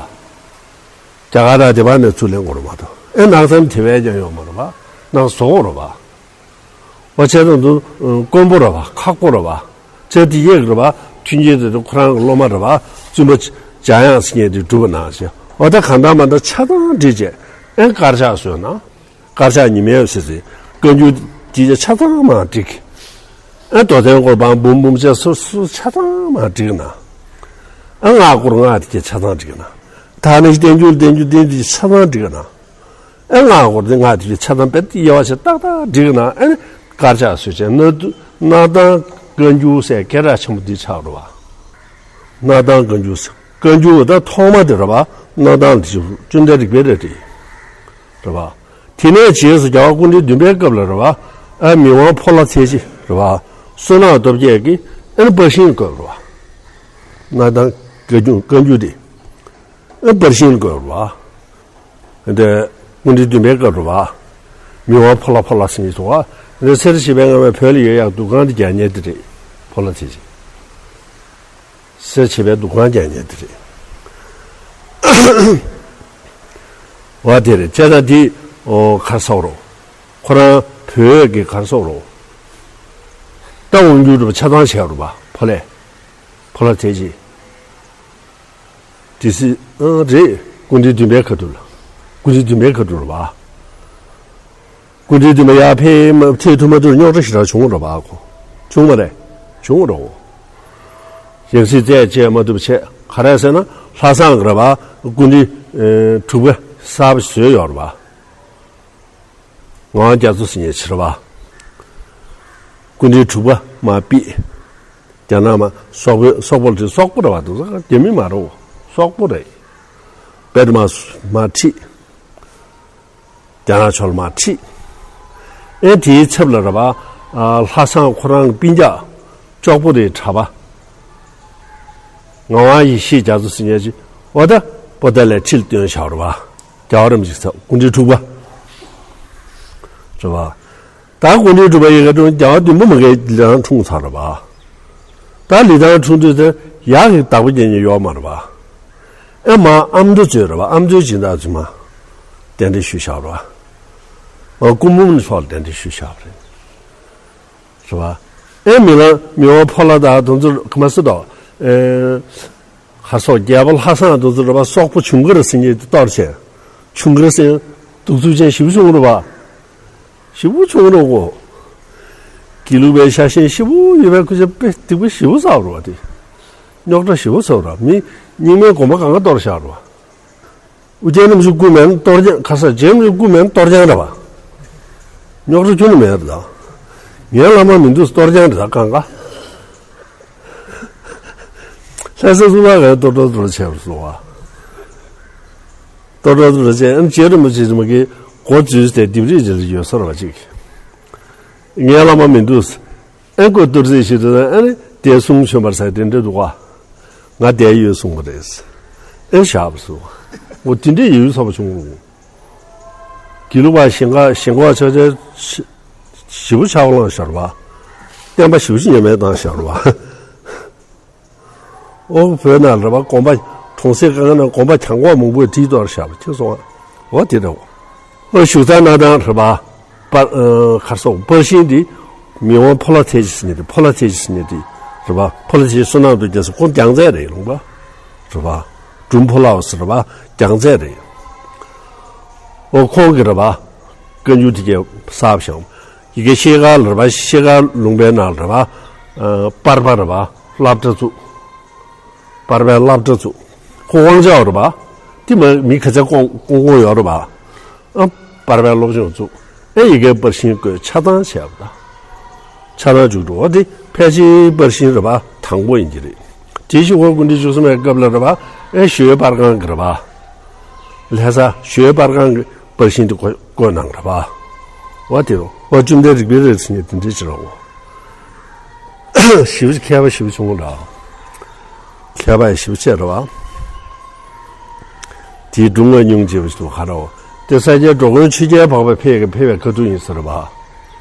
རྒྱ་གར་དང་དེ་བར་ནས་ཚུར་ལེན་དགོས་རེད་མ་གཏོགས། ཨེ་ནགས་ཚལ་དེ་བས་ཀྱང་ཡོད་མ་རེད་པ། ནགས་བཟོ་དགོས་རེད་པ། འོ་བྱས་ཙང་དུ་དཀོན་པོ་རེད་པ། ཁག་པོ་རེད་པ། བྱས་དེ་ཡས་རེད་པ། མཐུན་རྐྱེན་དེ་ཚོ་ཁོ་རང་གི་སློབ་མ་རེད་པ། བཙུན་པ་འཇམ་དབྱངས་ཟེར་མཁན་དེ་སྒྲུབ་པ་གནང་ཞེས། འོ་ད་གང་ལྟར་མ་ལྟར་ཆ་ཚང་བསྒྲིགས་བྱས། ཨེ་དཀར་ཆག་བཟོས་ན། དཀར་ཆག་ཉི་མའི་འོད་ཟེར་ཟེར། བཀའ་འགྱུར་དེ་ཆ་ཚང་མ་བསྒྲིགས། ཨེ་མདོ་དོན་གོ་འཕང་འབུམ་འབུམ་བཅས་སོ་སོ་ཆ་ཚང་མ་བསྒྲིགས་ན། ཨེ་སྔགས་སྐོར་ལྔ་དེ་ཆ་ཚང་བསྒྲིགས་ན། ད་ནི་བསྟན་འགྱུར་བསྟན་འགྱུར་བསྟན་འགྱུར་ཆ་ཚང་བསྒྲིགས་ན། ཨེ་སྔགས་སྐོར་དེ་ལྔ་དེ་ཆ་ཚང་དཔེ་དབྱེ་བ་ཕྱེ་ཏག་ཏག་བསྒྲིགས་ན། ཨེ་དཀར་ཆག་བཟོས་བྱས་ན། གནའ་དང་བཀའ་འགྱུར་ཟེར་སྐད་གྲགས་ཆེན་པོ་འདི་ཆགས་རེད་པ། གནའ་དང་བཀའ་འགྱུར་ཟེར། བཀའ་འགྱུར་ད་ཐོག་མ་དེ་རེད་པ། གནའ་དང་ལ་བསྟུན་ཏེ་རིག་པའི་ར་སྤྲོད་རེད་པ། དེ་ནས་རྗེས་སུ་རྒྱལ་བ་སྐུ་ཕྲེང་བདུན་པའི་སྐབས་ལ་རེད་པ། ཨ་མི་དབང་ཕོ་ལྷ་ཚེ་རྗེ་རེད་པ། བསོད་ནམས་སྟོབས་རྒྱས་ཀྱིས་ཨ་ནི་པར་ཤིང་བརྐོས་རེད་པ། གནའ་དང་བཀའ་འགྱུར་བཀའ་འགྱུར་དེ་ཨ་པར་ཤིང་བརྐོས་རེད་པ། འདི་སྐུ་ཕྲེང་བདུན་པའི་སྐབས་རེད་པ། མི་དབང་ཕོ་ལྷ་ཕོ་ལྷ་ཟེར་མཁན་ཚོ་བ། འདི་སེར་བྱེས་པའི་སྔ་མའི་བོད་ལ་ཡོད་ཡག་འདུ་ཁང་དེ་རྒྱག་མཁན་དེ་རེད། ཕོ་ལྷ་ཚེ་རྗེ། སེར་བྱེས་པའི་འདུ་ཁང་རྒྱག་མཁན་དེ་རེད། བ་དེ་རེད། བྱས་ཙང་དེ། ཨོ་ག་རེ་ཟེར་དགོས་རེད། ཁོ་རང་བོད་ཀྱི་ག་རེ་ཟེར་དགོས་རེད། ད་འོང་རྒྱུ་རེད་པ། ཆ་ཚང་བྱས་རེད་པ། ཕོ་ལྷ། ཕོ་ལྷ་ཚེ་རྗེ། དེ་སྲིད་ཨང་རེད། སྐུ་ཕྲེང་བདུན་པའི་ཁ་ཐུག་ལ། སྐུ་ཕྲེང་བདུན་པའི་ཁ་ཐུག་རེད་པ། སྐུ་ཕྲེང་བདུན་པ་ཡར་ཕེབས་མ་ཕེབས་ཐུབ་མ་ཐུབ་རྙོག་དྲ་ཞེ་དྲག་བྱུང་རེད་པ་ཁོ། བྱུང་མ་རེད། བྱུང་རེད་པ། ཡང་སྲིད་རྩད་བཅད་མ་ཐུབ་བྱས། ག་རེ་ཟེར་ན་ལྷ་བཟང་གི་རེད་པ། སྐུ་ཕྲེང་ཨེ་དྲུག་པ་གསར་པ་བཟོས་ཡོད་རེད་པ། ངག་དབང་རྒྱ་མཚོ་ཟེར་མཁན་ཅིག་རེད་པ། སྐུ་ཕྲེང་དྲུག་པ་མར་ཕུད། རྒྱ་ནག་མར་སོག་པོའི་སོག་པོ་ལ་ཁྲིད། སོག་པོ་རེད་པ། དེ་ཚོ་རྒྱ་མི་མ་རེད་པ། སོག་པོ་རེད། དཔེ་དེ་མར་མར་ཁྲིད། རྒྱ་ནག་ཕྱོགས་ལ་མར་ཁྲིད། ཨེ་དེའི་ཚབ་ལ་རེད་པ། ཨ་ལྷ་བཟང་ཁོ་རང་གི་སྤུན་ཀྱག་ཅོག་པོ་རེའི་གྲྭ་པ། ངག་དབང་ཡེ་ཤེས་རྒྱ་མཚོ་ཟེར་མཁན་ཅིག་འོ་ད་པོ་ཏཱ་ལའི་ཁྲི་ལ་བཏོན་བཞག་རེད་པ། རྒྱལ་བ་རིན་པོ་ཆེའི་ཚབ་སྐུ་ཕྲེང་དྲུག་པ་རེད་པ། ད་སྐུ་ཕྲེང་དྲུག་པ་ཡི་གེ་འཁྲུངས། རྒྱལ་བ་བདུན་པོ་མ་གི་ལི་ཐང་འཁྲུངས་ཚར་རེད་པ། ད་ལི་ཐང་འཁྲུངས་དུས་དེ་ཡག་གི་བདག་པོ་རྒྱག་མཁན་ཡོད་མ་རེད་པ། ཨེ་མར་ཨ་མདོ་ཚོས་རེད་པ། ཨ་མདོའི་སྦྱིན་བདག་ཚོས་མར་གདན་འདྲེན་ཞུས་བཞག་རེད་པ། མར་སྐུ་འབུམ་ཕྱོགས་ལ་གདན་འདྲེན་ཞུས་བཞག་པ་རེད། རེད་པ། ཨེ་མི་ལ་མི་དབང་ཕོ་ལྷ་དང་དེ་ཚོ་ག་མ་སྲིད་དོ། ཨེ། ཁ་སོག་རྒྱལ་པོ་ལྷ་བཟང་དེ་ཚོ་རེད་པ། སོག་པོ་ཇུན་གར་ཟེར་མཁན་དེ་གཏོར་བྱས། ཇུན་གར་ཟེར་གདུག་རྩུབ་ཅན་ཞེ་པོ་བྱུང་རེད་པ། ཞེ་པོ་བྱུང་རེད་གོ། དགེ་ལུགས་པའི་ཤ་ཞེན་ཞེ་པོ་ཡོད་པའི་སྐུ་ཚབ་དཔེ་སྡིག་པ་ཞེ་པོ་བསགས་རེད་པ། དེ་རྙོག་དྲ་ཞེ་པོ་བཟོས་རེད་པ། མི་རྙིང་མའི་དགོན་པ་གང་ག་གཏོར་བཞག་རེད་པ། ཨོ་རྒྱན་རིན་པོ་ཆེ་སྐུ་མེད་ན་གཏོར་རྐྱང་། ཁ་ས་རྗེ་རིན་པོ་ཆེ་སྐུ་མེད་ན་གཏོར་རྐྱང་རེད་པ། རྙོག་དྲ་ཁྱོན་ནས་མེད་རེད་ད། ངའི་བླ་མ་མི་འདུག་གཏོར་རྐྱང་རེད་ད་གང་ག། ལྷ་ས་སུ་ལ་ག་གཏོར་གཏོར་གཏོར་བྱས་པར་སོང་བ། གཏོར་གཏོར་གཏོར་བྱས། ཨ་ནི་རྗེ་རིན་པོ་ཆེ་མ་གི་མགོ་འཛུལ་ཏེ་ལྡེབས་རིས་ཅིག་ལ་ཡོད་ས་རེད་པ་ཅིག་ངའི་བླ་མ་མི་འདུག་ཨེ་ཁོ་གཏོར་རྩིས་ཞིག་འདུག་ཨ་ནི་དེ་གསུང་བྱོན་པར་ཟེར་དེ་འདྲ་འདུག་ག་ང་བསྡད་ཡོད་གསུང་གི་རེད། ཨེ་བཞག་པར་སོང་བ། འོ་དེ་འདྲའི་ཡུལ་ཚོགས་པ་བྱུང་རུང་། དགེ་ལུགས་པ་ཞེན་ཁ་ཞེན་ཁོག་ཆགས་ཆགས་ཞེ་པོ་ཆགས་ལངས་ཤར་བ། བསྟན་པ་ཞེ་པོ་ཅིག་ཉམས་མེད་བཏང་བཞག་རེད་བ། ཨོ་བོད་ནང་ལ་རེད་བ། དགོན་པ་གྲོང་གསེབ་དཀའ་ངལ་ནང་དགོན་པ་གྱང་གོག་མང་པོས་བྲིས་གཏོར་བཞག་པ་ཁྱེད་སོང་ང་། འོ་དེ་འདྲ་བོ། ཨོ་བཞུགས་ས་གནའ་ཐང་རེད་བ། པར་ཨ་གར་སོགས་པར་ཤིང་འདི་མི་དབང་ཕོ་ལྷ་ཐེག་ཆེན་ཟེར་མཁན་དེ། ཕོ་ལྷ་ཐེག་ཆེན་ཟེར་མཁན་དེ་རེད་བ། ཕོ་ལྷ་ཐེག་ཆེན་བསོད་ནམས་རྡོ་རྗེ་ཟེར། ཁོང་རྒྱལ་རྩེ་རེད། ལུང་པ་རེད་བ། འབྲུམ་ཕོ་ལྷ་ཟེར་རེད་བ། རྒྱལ་རྩེ་རེད། ཨོ་ཁོང་གིས་རེད་བ། བཀའ་འགྱུར་དེ་གས་གསར་བཞག་ཡི་གེ་ཤེལ་དཀར་ལ་རེད་བ། ཤེལ་དཀར་ལུང་པའི་ནང་ལ་རེད་བ། ཨ་པར་པ་རེད་བ། སློབ་གྲྭ་བཙུགས། པར་པའི་སློབ་གྲྭ་བཙུགས། ཁོ་དབང་ཆ་ཡོད་རེད་བ། དེ་མ་མི་ག་ཚད་བསྐོང་བསྐོང་དགོས་ཡོད་རེད་བ། ཨ་པར་པའི་སློབ་སྦྱོང་བཙུགས། ཨེ་ཡི་གེ་པར་ཤིང་བརྐོས་ཆ་ཚང་བྱས་པ་དང་། ཆ་ཚང་བཅུག་འགྲོ་བ་དེ་ཕལ་ཆེར་པར་ཤིང་རེད་བ། དང་པོ་ཡིན་གྱི་རེད། དེ་བཞིན་ཧོར་སྐུ་ཕྲེང་བཅུ་གསུམ་པའི་སྐབས་ལ་རེད་བ། ཨེ་ཞོལ་པར་ཁང་གི་རེད་བ། ལྷ་ས་ཞོལ་པར་ཁང་གི་པར་ཤིང་དེ་བརྐོས་གནང་རེད་བ། འོ་དེ་རུ་ཨོ་བཅོམ་ལྡན་རིག་པའི་རལ་ཟེར་མཁན་དེ་འདྲ་ཅིག་རེད་བ། ཞེ་པོ་ཅིག་མཁས་པ་ཞེ་པོ་བྱུང་བ་འདྲ། མཁས་པ་ཡང་ཞེ་པོ་ཆེ་རེད་བ། དེའི་སྒྲུང་ང་སྙིང་རྗེ་པོ་ཞིག་འདུག་ག་རེ་བ། དེ་ས་སྐྱའི་འགྲོ་མགོན་ཆོས་རྒྱལ་འཕགས་པ་ཕེབས་ཀྱི་ཕེབས་པའི་ཁ་ཐུག་ཡིན་ཟེར་བ།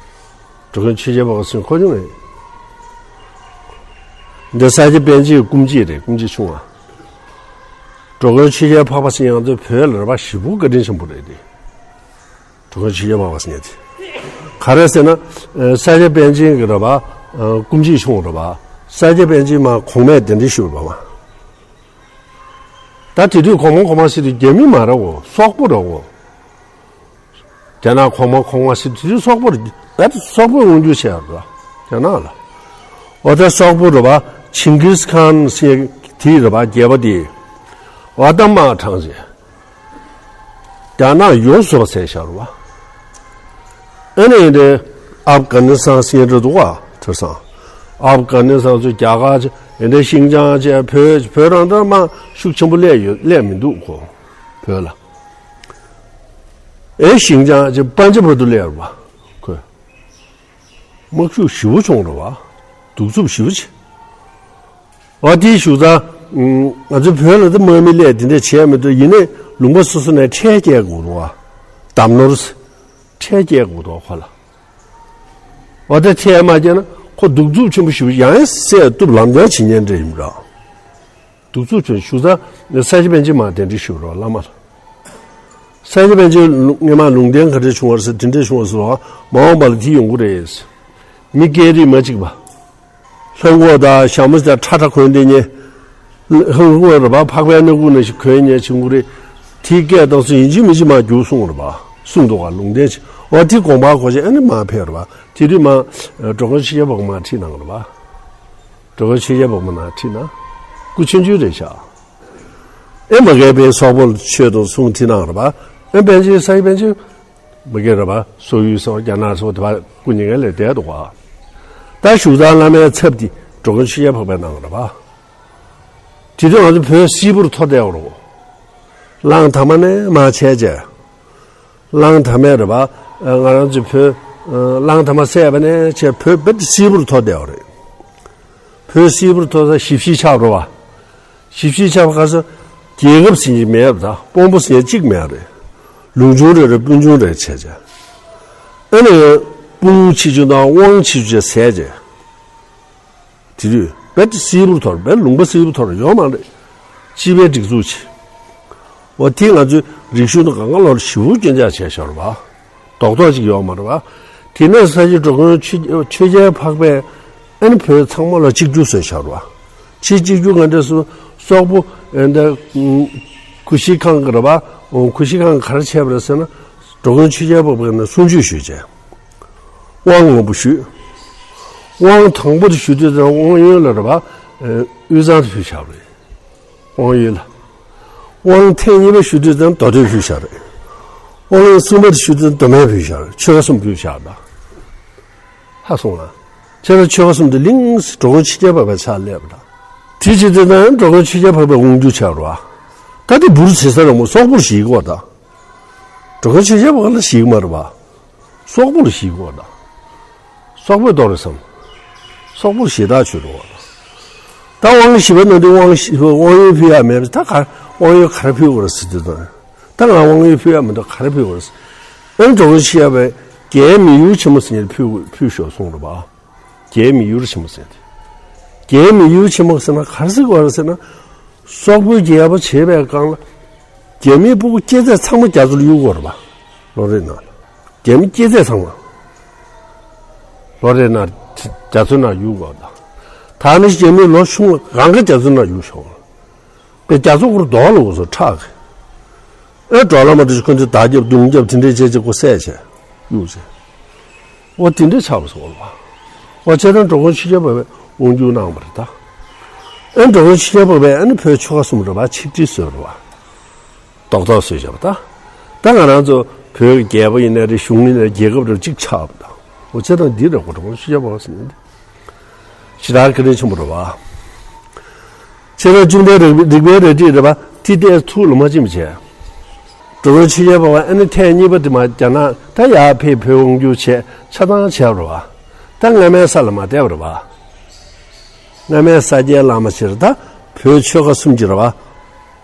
འགྲོ་མགོན་ཆོས་རྒྱལ་འཕགས་པ་ཟེར་ཁོ་ཆུང་རེད། འདི་ས་སྐྱ་པཎ་ཆེན་སྐུ་མཆེད་རེད། སྐུ་མཆེད་ཆུང་བ། འགྲོ་མགོན་ཆོས་རྒྱལ་འཕགས་པ་ཟེར་ཡང་དེ་བོད་ལ་རེད་བ། ཞེ་པོ་བཀའ་དྲིན་ཆེན་པོ་རེད་དེ། འགྲོ་མགོན་ཆོས་རྒྱལ་འཕགས་པ་ཟེར་མཁན་དེ། ག་རེ་ཟེར་ན། ཨ་ས་སྐྱ་པཎ་ཆེན་གྱི་རེད་བ། ཨ་སྐུ་མཆེད་ཆུང་རེད་བ། ས་སྐྱ་པཎ་ཆེན་མ་གོང་མས་གདན་འདྲེན་ཞུས་པ་མ། ད་དེ་དུས་གོང་མ་གོང་མ་ཟེར་དུས་རྒྱ་མི་མ་རེད་འོ། སོག་པོ་རེད་འོ། རྒྱ་ནག་གོང་མ་གོང་མ་ཟེར་དུས་སོག་པོ་རེད། ད་སོག་པོས་དབང་སྒྱུར་བྱས་ཡོད་རེད་རྒྱ་ནག་ལ། འོ་ད་སོག་པོ་རེད་བ། ཆིང་གིས་ཁཱན་ཟེར་དེ་རེད་བ། རྒྱལ་པོ་དེ། འོ་ད་དམག་དྲངས་བྱས། རྒྱ་ནག་ཡོངས་སུ་བསད་བཞག་རེད་བ། ཨ་ནི་འདི་ཨབ་གྷ་ནི་སི་ཐན་ཟེར་མཁན་རེད་འདུག་བ། དེང་སང་ཨབ་གྷ་ནི་སི་ཐན་ཚོ་རྒྱ་གར་བྱས། འདི་ཤིང་ཅང་བྱས། བོད་བོད་རང་ད་དམག་ཤུགས་ཆེན་པོ་སླེབས་ཡོད་སླེབས་མི་འདུག་གོ། བོད་ལ། ཨེ་ཤིང་ཅང་ཅིག་པན་ཇབ་བར་དུ་སླེབས་རེད་བ། ཁོས་དམག་ཤུགས་ཞེ་པོ་བྱུང་རེད་བ། གདུག་རྩུབ་ཞེ་པོ་ཅིག་འོ་དེའི་བཞུགས་ས། ང་ཚོ་བོད་ལ་ད་དམག་མི་སླེབས་དེ་འདྲ་བྱས་མི་འདུག་ཡིན་ནའི་ལུང་པ་སོ་སོ་ནས་ཁྲལ་སྐྱེལ་དགོས་འདུག་བ། བསྡམས་ནོར། ཁྲལ་སྐྱེལ་དགོས་འདུག་ཁོ་ལ། འོ་ད་ཁྲལ་མ་སྐྱེལ་ན་ཁོ་གདུག་རྩུབ་ཆེན་པོ་ཞེ་པོ། ཡང་ཡང་བསད་བཏུབ་ལམ་སྟོན་བྱེད་མཁན་འདྲ་ཡིན་པ་འདྲ། གདུག་རྩུབ་ཆེན་བཞུགས་ས་ནས་ས་སྐྱ་པཎ་ཆེན་མར་གདན་འདྲེན་ཞུས་རོགས་བླ་མ་ལ། ས་སྐྱ་པཎ་ཆེན་སྔོན་མ་ལུང་བསྟན་ག་འདྲ་བྱུང་བ་རེད་ཟེར། དེ་འདྲ་བྱུང་བ་ཟེར་བ། མ་འོངས་པ་ལ་དེ་ཡོང་གི་རེད། མི་སྐད་རིགས་མ་གཅིག་པ། ལྷམ་གོག་དང་ཞྭ་མོ་དང་ཁྲ་ཁྲ་གོན་བསྡད་མཁན། ལྷམ་གོག་རེད་པ། འཕགས་པའི་སྣ་ཁུག་ནང་བཞིན་གོན་མཁན་ཅིག་ཡོང་གི་རེད། དེའི་སྐད་བཏང་སོང་ཡིན་གཅིག་མིན་གཅིག་མར་རྒྱུགས་སོང་རེད་པ། གསུངས་འདུག་ག་ལུང་བསྟན་ཅིག་འོ་དེ་དགོངས་པ་གོ་བྱས་ཨ་ནི་མར་ཕེབས་རེད་པ། དེ་དུས་མར་འགྲོ་མགོན་ཆོས་རྒྱལ་འཕགས་པ་མར་ཁྲིད་གནང་རེད་པ། འགྲོ་མགོན་ཆོས་རྒྱལ་འཕགས་པ་མར་ཁྲིད་གནང་། སྐུ་ཆུང་ཆུང་རེད་ཤག་ཨེ་མ་གིའི་པའི་སོག་པོ་ལ་ཆོས་དང་གསུང་ཁྲིད་གནང་རེད་པ། ཨེ་པཎ་ཆེན་ས་སྐྱ་པཎ་ཆེན་མ་གི་རེད་པ། སོག་ཡུལ་སོགས་རྒྱ་ནག་སོགས་དེ་བར་སྐུ་ཉེ་ངན་ལས་བསྡད་འདུག་ག་ད་བཞུགས་སྟངས་བླ་མའི་ཚབ་དེ་འགྲོ་མགོན་ཆོས་རྒྱལ་འཕགས་པས་གནང་རེད་པ། དེ་དུས་ང་ཚོ་བོད་སིལ་བུར་ཐོར་བསྡད་ཡོད་རེད། གླང་དར་མ་ནས་མར་བྱས་རྗེས། གླང་དར་མས་རེད་པ། ང་རང་ཚོའི་བོད། གླང་དར་མ་བསད་པ་ནས་བྱས་བོད་རྦད་དེ་སིལ་བུར་ཐོར་བསྡད་ཡོད་རེད། བོད་སིལ་བུར་ཐོར་ས་ཞི་བྱེད་ཆགས་རེད་པ། ཞི་བྱེད་ཆགས་པ་ག་ས། རྒྱལ་ཁབ་ཟེར་མཁན་མེད་པ་དང་དཔོན་པོ་ཟེར་མཁན་གཅིག་མེད་རེད། ལུང་ཆུང་རེ་རེ་སྤུན་ཆུང་རེ་བྱས་བྱས། ཨ་ནི་སྤུན་ཆེ་ཆུང་དང་དབང་ཆེ་ཆུང་བྱས་བསད་བྱས། དེ་དུས་རྦད་དེ་སིལ་བུར་ཐོར། རྦད་ལུང་པ་སིལ་བུར་ཐོར་ཡོད་མ་རེད། སྤྱི་པའི་སྒྲིག་འཛུགས་ཆེ། འོ་དེ་ང་ཚོའི་རིག་གཞུང་དང་གང་ག་ལོར་ཞེ་པོ་སྐྱོན་ཆག་བྱས་ཤོར་བ། རྡོག་རྡོག་ཅིག་ཡོད་མ་རེད་པ། དེ་ནས་ས་སྐྱ་འགྲོ་མགོན་ཆོས་ཆོས་རྒྱལ་འཕགས་པས་ཨ་ནི་བོད་ཚང་མ་ལ་གཅིག་གྱུར་བཟོས་ཤོར་བ། ཆེས་གཅིག་གྱུར་ག་འདྲ་སོང་། སོག་པོ་ཨ་ནི་གུ་ཤྲི་ཁཱན་གྱིས་རེད་པ། གུ་ཤྲི་ཁཱན་གྱིས་ག་རེ་བྱས་པ་རེད་ཟེར་ན། འགྲོ་མགོན་ཆོས་རྒྱལ་འཕགས་པ་ནས་གསུང་ཆོས་ཞུས་བྱས། དབང་མང་པོ་ཞུས། དབང་དང་པོ་དེ་ཞུ་དུས་ཙམ་དབང་ཡོན་ལ་རེད་པ། དབུས་གཙང་དུ་ཕུལ་བཞག་པ་རེད། དབང་ཡོན་ལ། དབང་ཐེངས་གཉིས་པ་ཞུ་དུས་ཙམ་མདོ་སྟོད་ཕུལ་བཞག་རེད། དབང་ཐེངས་གསུམ་པ་དེ་ཞུ་དུས་མདོ་སྨད་ཕུལ་བཞག་རེད། ཆོལ་ཁ་གསུམ་ཕུལ་བཞག་ད། ཧ་སོང་ང་། ཁྱེད་རང་ཆོལ་ཁ་གསུམ་དེ་ལིངས་འགྲོ་མགོན་ཆོས་རྒྱལ་འཕགས་པའི་ཕྱག་ལས་པ་ད། དེ་བྱེད་དུས་ཙམ་འགྲོ་མགོན་ཆོས་རྒྱལ་འཕགས་པའི་དབང་སྒྱུར་བྱས་རེད་པ། ད་དེ་འབུར་ཟེར་ས་རང་མོ་སོག་པོར་ཞིག་གོ་ད། འགྲོ་མགོན་ཆོས་རྒྱལ་འཕགས་པ་ལ་ཞིག་མ་རེད་པ། སོག་པོ་ལ་ཞིག་གོ་ད། སོག་པོས་གཏོར་རེད་བསམ། སོག་པོ་ཞེ་དྲག་ཆོས་འགྲོ་བ། ད་དབང་བཞི་པ་ནང་དུ་དབང་བཞི་པ་དབང་ཡོན་ཕུལ་ཡ་མེད་པས། ད་ག་དབང་ཡོན་ག་རེ་ཕུལ་དགོས་རེད་ཟེར་དུས་ད། ད་ང་དབང་ཡོན་ཕུལ་ཡ་མི་འདུག་ག་རེ་ཕུལ་དགོས་རེད་ཟེར། ཨེ་འགྲོ་མགོན་ཆོས་རྒྱལ་བས་རྒྱའི་མི་ཡུལ་ཆེན་མོ་ཟེར་མཁན་ཕུལ་ཕུལ་ཤོག་གསུངས་རེད་པ། རྒྱལ་མི་ཡུལ་ཆེན་མོ་ཟེར་ཏེ། རྒྱལ་མི་ཡུལ་ཆེན་མོ་ཟེར་ན་ག་རེ་ཟེར་དགོས་རེད་ཟེར་ན། སོག་པོའི་རྒྱལ་པོ་བྱེད་པའི་སྒང་ལ། རྒྱ་མིའི་སྤུ་གུ་སྐྱེས་ཚད་ཚང་མ་རྒྱ་མཚོ་ལ་གཡུག་དགོས་རེད་པ། ལོ་རེ་ནང་ལ། རྒྱ་མི་སྐྱེས་ཚད་ཚང་མ། ལོ་རེ་ནང་རྒྱ་མཚོའི་ནང་གཡུག་དགོས་པ་དང་། ད་ནི་རྒྱ་མིའི་ལོ་ཆུང་བ་གང་ག་རྒྱ་མཚོའི་ནང་གཡུག་ཆོག་པས་རྒྱ་མཚོ་སྐོར་རྡོ་ལ་འུ་ཚོ་ཁྲག་གི། ཨེ་འགྲོ་ལ་མ་འགྲོ་ཞིག་ཁོ་ཚོས་བརྡ་རྒྱབ་རྡུང་རྒྱབ་དེ་འདྲས་བྱས་བྱས་ཁོ་བསད་བྱས་གཡུག་བྱས། འོ་དེ་འདྲས་ཆགས་པ་སོགས་ལ། འོ་བྱས་ཙང་འགྲོ་མགོན་ཆོས་རྒྱལ་འཕགས་པས་དབང་སྒྱུར་གནང་བ་རེད་ད། ཨེ་འགྲོ་མགོན་ཆོས་རྒྱལ་འཕགས་པས་ཨ་ནི་བོད་ཆོལ་ཁ་གསུམ་རེད་པ་ཆིག་སྒྲིལ་བཟོས་རེད་པ། རྡོག་རྡོག་བཟོས་བཞག་པ་ད། ད་ང་རང་ཚོ་བོད་ཀྱི་རྒྱལ་པོ་ཡིན་ནའི་རེད་གཞུང་ཡིན་ནའི་རྒྱལ་ཁབ་རེད་གཅིག་ཆགས་པ་ད། འོ་བྱས་ཙང་འདི་རེད་གོ་འགྲོ་མགོན་ཆོས་རྒྱལ་འཕགས་པ་ཟེར་ནས་འདི། ཞེ་དྲག་བཀའ་དྲིན་ཆེན་པོ་རེད་བ། ཁྱེད་རང་བཅོམ་ལྡན་རིག་རིག་པའི་རལ་གྲི་རེད་བ་དེ་ལྟས་ཐུགས་ལ་མ་བྱིན་པ་བྱས། འགྲོ་མགོན་ཆོས་རྒྱལ་འཕགས་པ་ཨ་ནི་ཐེངས་གཉིས་པ་དེ་མ་རྒྱ་ནག་ད་ཡར་ཕེབས་བོད་དབང་སྒྱུར་བྱས་ཆ་ཚང་བྱས་པ་རེད་བ། ད་སྔ་མའི་ས་ལ་མ་བསྡད་པ་རེད་བ། སྔ་མའི་ས་སྐྱའི་བླ་མ་ཕྱིར་ད་བོད་ཆོལ་ཁ་གསུམ་གྱི་རེད་བ།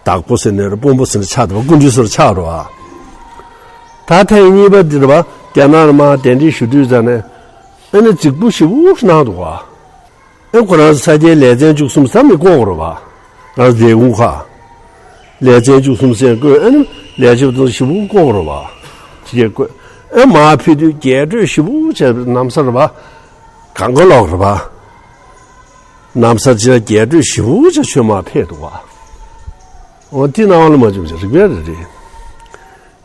དྭགས་པོ་ཟེར་ནའི་རེད་དཔོན་པོ་ཟེར་ནའི་ཆགས་འདུག་བ་སྐུ་མདུན་ཟེར་ཆགས་རེད་བ། ད་ཐེངས་གཉིས་པ་འདིར་བ་རྒྱ་ནག་ལ་མར་གདན་འདྲེན་ཞུ་དུས་ཙང་ནས་ཨ་ནི་རྫིག་པོ་ཞེ་པོ་གནང་འདུག་བ། ཨེ་ཁོ་རང་ས་སྐྱའི་ལས་ཚན་བཅུ་གསུམ་ཟ་མི་བསྐོ་དགོས་རེད་བ། རང་ལས་ཁུངས་ཁག་ལས་ཚན་བཅུ་གསུམ་ཟེར་བསྐོས་ཨ་ནི་ལས་བྱེད་དང་ཞེ་པོ་བསྐོ་དགོས་རེད་བ། དེ་བསྐོས་ཨེ་མར་ཕེབས་དུས་རྒྱས་སྤྲོས་ཞེ་པོ་བྱས་ནམ་སར་བ་གང་ག་ལོག་རེད་བ། ནམ་སར་ཅི་རྒྱས་སྤྲོས་ཞེ་པོ་བྱས་ཆོས་མར་ཕེབས་འདུག་བ། འོ་དེ་སྣང་བ་ལ་མ་བྱུང་ཅིག་རིག་པའི་རལ་གྲི།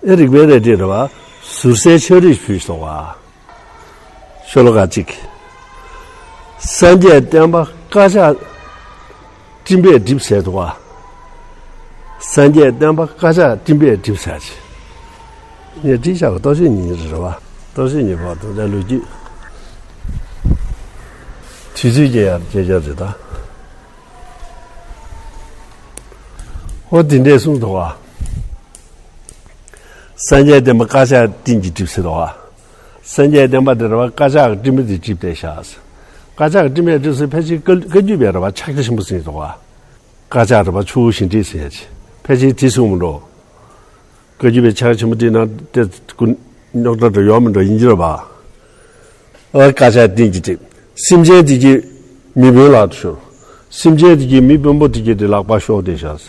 ཨེ་རིག་པའི་རལ་གྲི་རེད་བ། ཟུར་གསལ་ཕྱག་བྲིས་ཕུལ་སོང་བ། ཤོ་ལོ་ཀ་གཅིག་སངས་རྒྱས་བསྟན་པ་བཀའ་ཕྱག་སྤྲིན་པས་བསྒྲིབས་ཟེར་འདུག་བ། སངས་རྒྱས་བསྟན་པ་བཀའ་ཕྱག་སྤྲིན་པས་བསྒྲིབས་ཟེར་ཅིག་ངས་བྲིས་བཞག་པ་རྟོགས་བརྗོད་ཉིད་རེད་བ། རྟོགས་བརྗོད་ཉིད་པ་དང་ལས་ལོ་རྒྱུས། དུས་ཚོད་ཀྱི་ཡར་རྒྱས་རྒྱས་རེད་ད། ཨོ་དེ་འདྲས་གསུངས་འདུག་བ། སངས་རྒྱས་བསྟན་པ་བཀའ་ཕྱག་སྤྲིན་གྱིས་བསྒྲིབས་ཟེར་འདུག་བ། སངས་རྒྱས་བསྟན་པ་དེ་རེད་བ་བཀའ་ཕྱག་སྤྲིན་པ་དེ་བསྒྲིབས་ཏེ་བཞག་བཀའ་ཕྱག་སྤྲིན་པས་བསྒྲིབས་ཟེར་ཕལ་ཆེར་བཀའ་བཀའ་བརྒྱུད་པའི་རེད་བ་ཕྱག་རྒྱ་ཆེན་པོ་ཟེར་འདུག་བ། བཀའ་ཕྱག་རེད་བ་ཆུ་བོ་ཞིང་བྲིས་ཟེར་ཡ་ཆེ། ཕལ་ཆེར་དེ་གསུངས་མི་འགྲོ། བཀའ་བརྒྱུད་པའི་ཕྱག་ཆེན་པོ་དེ་ནང་དེ་ཀུན་རྙོག་དྲ་འདྲ་ཡོད་མི་འགྲོ་ཡིན་གྱི་རེད་བ། ཨ་བཀའ་ཕྱག་སྤྲིན་གྱིས་བསྒྲིབས། སེམས་ཅན་དེ་གྱིས་མི་དཔོན་ལག་ཏུ་ཤོར། སེམས་ཅན་དེ་གྱིས་མི་དཔོན་པོ་དེ་གྱིས་དེ་ལག་པ་ཤོར་ཏེ་བཞག་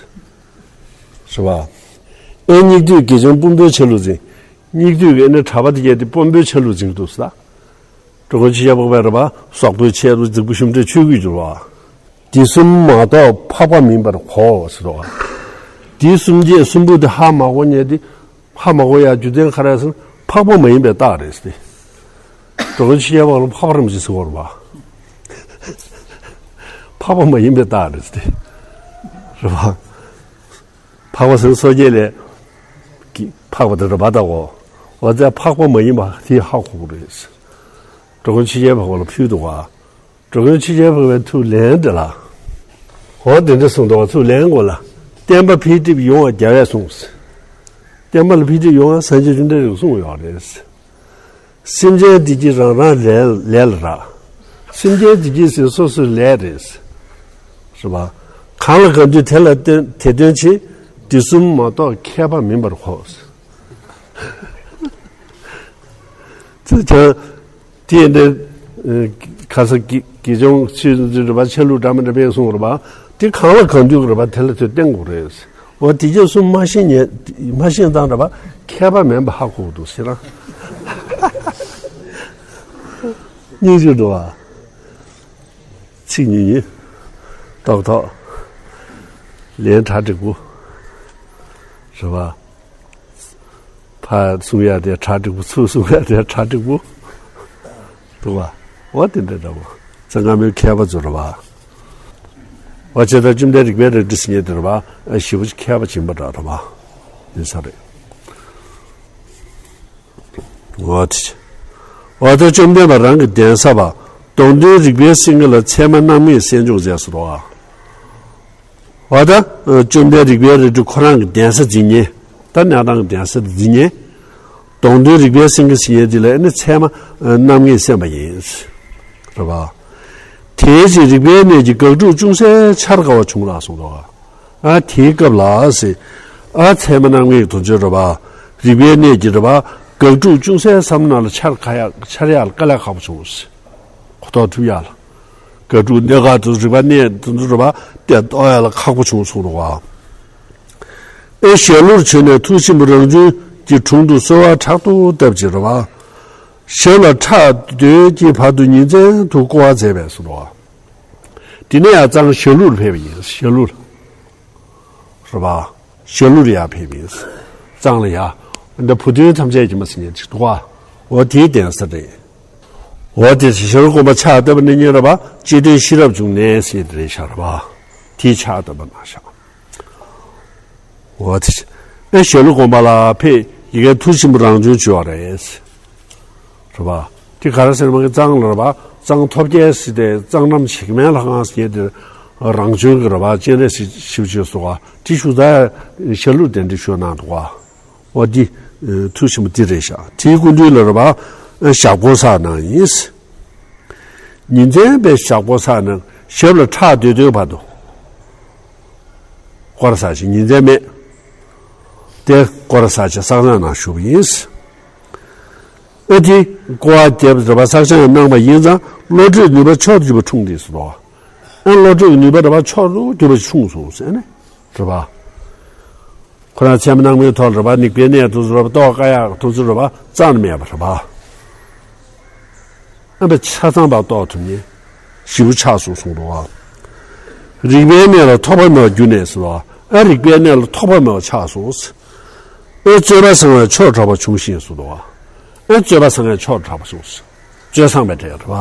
ཟེར། རེད་བ། ཨེ་སྙིགས་དུས་དགེ་སྦྱོང་དཔོན་པོའི་ཆ་ལུགས་འཛིན། སྙིགས་དུས་ཀྱི་ཨེ་ནི་གྲྭ་པ་དེ་གྱིས་དེ་དཔོན་པོའི་ཆ་ལུགས་འཛིན་གྱི་འདུག་ཟེར། འགྲོ་མགོན་ཆོས་རྒྱལ་འཕགས་པས་རེད་བ་སོག་པོའི་ཆེད་དུ་རྫིག་པོ་ཞུམ་འདྲེ་ཆོས་བརྒྱུད་འགྱུར་བ། དེ་གསུམ་མ་གཏོགས་འཕགས་པ་མིན་པར་གོ་ཟེར་བ། དེ་གསུམ་གྱིས་གསུམ་པོ་དེ་ཧ་མ་གོ་ཉེ་དེ། ཧ་མ་གོ་ཡ་རྒྱུ་མཚན་ག་རེ་ཟེར་ན་འཕགས་པ་མ་ཡིན་པའི་རྟགས་རེད་ཟེར་ཏེ། འགྲོ་མགོན་ཆོས་རྒྱལ་འཕགས་ལ་འཕགས་པ་རིན་པོ་ཆེ་ཟེར་བ་རེད་བ། འཕགས་པ་མ་ཡིན་པའི་རྟགས་རེད་ཟེར་ཏེ། རེད་བ། འཕགས་པ་ཟེར་སངས་རྒྱས་ལས་ཀྱི་འཕགས་པ་དེ་རེད་པ་ད་གོ། འོ་ཙང་འཕགས་པ་མ་ཡིན་པ་དེ་ཧ་གོ་དགོས་རེད། འགྲོ་མགོན་ཆོས་རྒྱལ་འཕགས་པ་ལ་ཕུལ་འདུག་བ། འགྲོ་མགོན་ཆོས་རྒྱལ་འཕགས་པའི་ཐུགས་ལན་འདི་ལ། འོ་དེ་འདྲ་གསུངས་འདུག་བ་ཐུགས་ལན་གོ་ལ། བསྟན་པ་འཕེལ་འགྲིབ་ཡོང་བ་རྒྱལ་བས་གསུངས། བསྟན་པ་ལ་འཕེལ་འགྲིབ་ཡོང་བ་སངས་རྒྱས་བཅོམ་ལྡན་འདས་ཀྱིས་གསུངས་ཡོད་རེད། སེམས་ཅན་འདི་གྱིས་རང་རང་ལས་ལས་ལ་རག་སེམས་ཅན་འདི་གྱིས་ཟེར་སོ་སོའི་ལས་རེད། རེད་པ། གང་ལ་གང་འདུལ་དེ་ལ་བརྟེན་དེ་སྟོན་ཕྱིར། འདི་གསུམ་མ་གཏོགས་མཁས་པ་མིན་པར་གོ། དེ་ཀྱང་དེ་འདྲ་ཁ་ས་དགེ་དགེ་སྦྱོང་ཆོས་འཛིན་རེད་པ་ཆ་ལུགས་འདྲ་མི་འདྲ་བས་གསུངས་རེད་པ། དེ་གང་ལ་གང་འདུལ་རེད་པ་དེ་ལ་དེ་བརྟེན་དགོས་རེད། འོ་དེ་རྗེས་སུ་མ་ཤེས་ཉེ་མ་ཤེས་དང་འདྲ་བ་མཁས་པ་མིན་པ་ཧ་གོ་འདུག་ཟེར་ན། སྙིང་རྗེ་འདུག་བ། ཚིག་ཉུང་ཉུང་། ཏོག་ཏོག་ལན་གྲ་འགྲིག་པོ། རེད་བ། ཕར་གསུང་ཡ་དེ་གྲ་འགྲིག་པོ་ཚུར་གསུང་ཡ་དེ་གྲ་འགྲིག་པོ། འདུག་བ། འོ་དེ་འདྲ་འདྲ་པོ། ཙང་སྔ་མོའི་མཁས་པ་ཚོ་རེད་བ། འོ་བྱས་ཙང་བཅོམ་ལྡན་རིག་པའི་རལ་གྲི་ཟེར་མཁན་དེ་རེད་བ། ཞེ་པོ་ཅིག་མཁས་པ་ཡིན་པ་འདྲ་རེད་བ། ཡིན་ས་རེད། འོ་དེ། འོ་ད་བཅོམ་ལྡན་འཕགས་པ་རང་གི་གདན་ས་བ། སྟོང་ཐུན་རིག་པའི་སེང་གེ་ལ་ཚད་མ་རྣམ་ངེས་གསན་སྦྱོང་མཛད་སོ། འོ་ད། བཅོམ་ལྡན་རིག་པའི་རལ་གྲི་ཁོ་རང་གི་གདན་ས་འཛིན་མཁན། ད་ང་རང་གི་གདན་ས་འཛིན་མཁན། སྟོང་ཐུན་རིག་པའི་སེང་གེ་ཟེར་མཁན་འདི་ལ་ནི་ཚད་མ་རྣམ་ངེས་གསན་པ་ཡིན། རེད་བ། དེའི་ཕྱིར་རིག་པའི་གནས་ཀྱི་དགག་སྒྲུབ་ཅུང་ཟད་འཆར་དཀའ་བ་བྱུང་ལ་གསུངས་འདུག་ཨ་དེའི་སྐབས་ལ་ཟེར། ཨ་ཚད་མ་རྣམ་ངེས་ཀྱི་དོན་ཚན་རེད་བ། རིག་པའི་གནས་ཀྱི་རེད་བ། དགག་སྒྲུབ་ཅུང་ཟད་བསམ་ན་ལ་འཆར་དཀའ་ཡག་འཆར་ཡག་ལ་དཀའ་ལས་ཁག་པོ་བྱུང་ཟེར། རྟོགས་ཐུབ་ཡ་ལ། དགག་སྒྲུབ་གནད་འགག་དེ་ཚོ་རིག་པ་གནད་དེ་ཚོ་རེད་པ། དེ་རྟོགས་ཡ་ལ་ཁག་པོ་བྱུང་གསུངས་འདུག་ག། ཨེ་ཞལ་ལུར་བྱོན་ནས་ཐུགས་ཆེན་པོ་རང་བྱུང་གི་དྲུང་དུ་གསོལ་བ་དྲག་ཏུ་བཏབ་ཅིང་རེད་པ། ཞབས་ལ་ཁྲག་འདོད་ཀྱི་བར་དུ་ཉིན་མཚན་དུ་བསྐོར་བ་མཛད་པས་གསུངས་འདུག་ག། དེ་ནས་ཡང་གཙང་ཞལ་ལུར་ཕེབས་པ་ཡིན། ཞལ་ལུར། རེད་པ། ཞལ་ལུར་ཡར་ཕེབས་པ་ཡིན། གཙང་ལ་ཡ། འདི་བུ་སྟོན་ཐམས་ཅད་ཀྱི་མ་ཟིན་ཉེར་གཅིག་འདུག་ག། འོ་དེའི་གདན་ས་རེད། འོ་དེ་ཞལ་ལུར་དགོན་པ་ཕྱག་བཏབ་པ་ནས་ཉེ་རེད་པ། སྤྱི་དོན་ཤེས་རབ་འབྱུང་གནས་ཟེར་དེ་རེད་ཤག་རེད་པ། དེའི་ཕྱག་བཏབ་པ་གནང་ཤག། འོ་དེ། ཨེ་ཞལ་ལུར་དགོན་པ་ལ་ཕེབས་ཡི་གེ་ཐུགས་ཆེན་པོ་རང་བྱུང་བྱོས་པ་རེད། རེད་པ། དེ་ག་རེ་ཟེར་ན་མ་གི་གཙང་ལ་རེད་པ། གཙང་ཐོབ་རྒྱལ་ཟེར་ཏེ་གཙང་འགྲམ་བྱེ་མའི་ལྷ་ཁང་ཟེར་དེ་རང་བྱུང་གི་རེད་པ། སྤྱན་རས་གཟིགས་ཞབས་ཕྱི་སོགས་པ་དེ་བཞུགས་ས་ཞལ་ལུར་གདན་འདྲེན་ཞུ་གནང་འདུག་ག། འོ་འདི་ཐུགས་ཆེན་པོ་འདི་རེད་ཤག། དེའི་སྐུ་མདུན་ལ་རེད་པ། ཞབས་སྐོར་བསགས་གནང་ཡིན། ཉིན་མཚན་པའི་ཞབས་སྐོར་བསགས་ནས་ཞབས་ལ་ཁྲག་འདོད་འདོད་བར་དུ། སྐོར་བསགས་ཤིང་ཉིན་མཚན་མེད། དེ་སྐོར་བསགས་ཤིང་བསགས་སྦྱང་གནང་ཞུ་བ་ཡིན། ཨ་དེ་སྐོར་བ་བརྒྱབ་རེད་པ། བསགས་སྦྱང་གནང་བ་ཡིན་ཙང་བློ་གྲོས་ནུས་པ་མཆོག་ཏུ་གྱུར་པ་འཁྲུངས་ཏེ་སུ་དོ། ཨ་བློ་གྲོས་ནུས་པ་རེད་པ་མཆོག་ཏུ་གྱུར་པ་འཁྲུངས་སོང་ཟེར་ནས་རེད་པ། ཁོ་རང་ཚད་མ་སྣང་མེད་ཐོག་རེད་པ། སྡིག་པའི་གནས་དེ་ཚོ་རེད་པ། རྟོགས་དཀའ་ཡག་དེ་ཚོ་རེད་པ། རྩ་ནས་མེད་པ་རེད་པ། ཨ་ནི་ཆ་ཚང་བར་རྟོགས་ཐུབ་མཁན་ཞེ་པོ་ཆགས་སོང་གསུངས་འདུག་ག། རིག་པའི་གནས་ལ་ཐོགས་པ་མེད་པར་གྱུར་ནས་ཟེར་བ། ཨ་རིག་པའི་གནས་ལ་ཐོགས་པ་མེད་པར་ཆགས་སོང་། ཨེ་རྩོད་པ་སངས་པའི་ཆོས་གྲགས་པ་བྱུང་ཞིང་གསུངས་འདུག་ག། ཨེ་རྩོད་པ་སངས་པའི་ཆོས་གྲགས་པ་བྱུང་། རྩོད་སངས་པའི་གྲས་རེད་པ།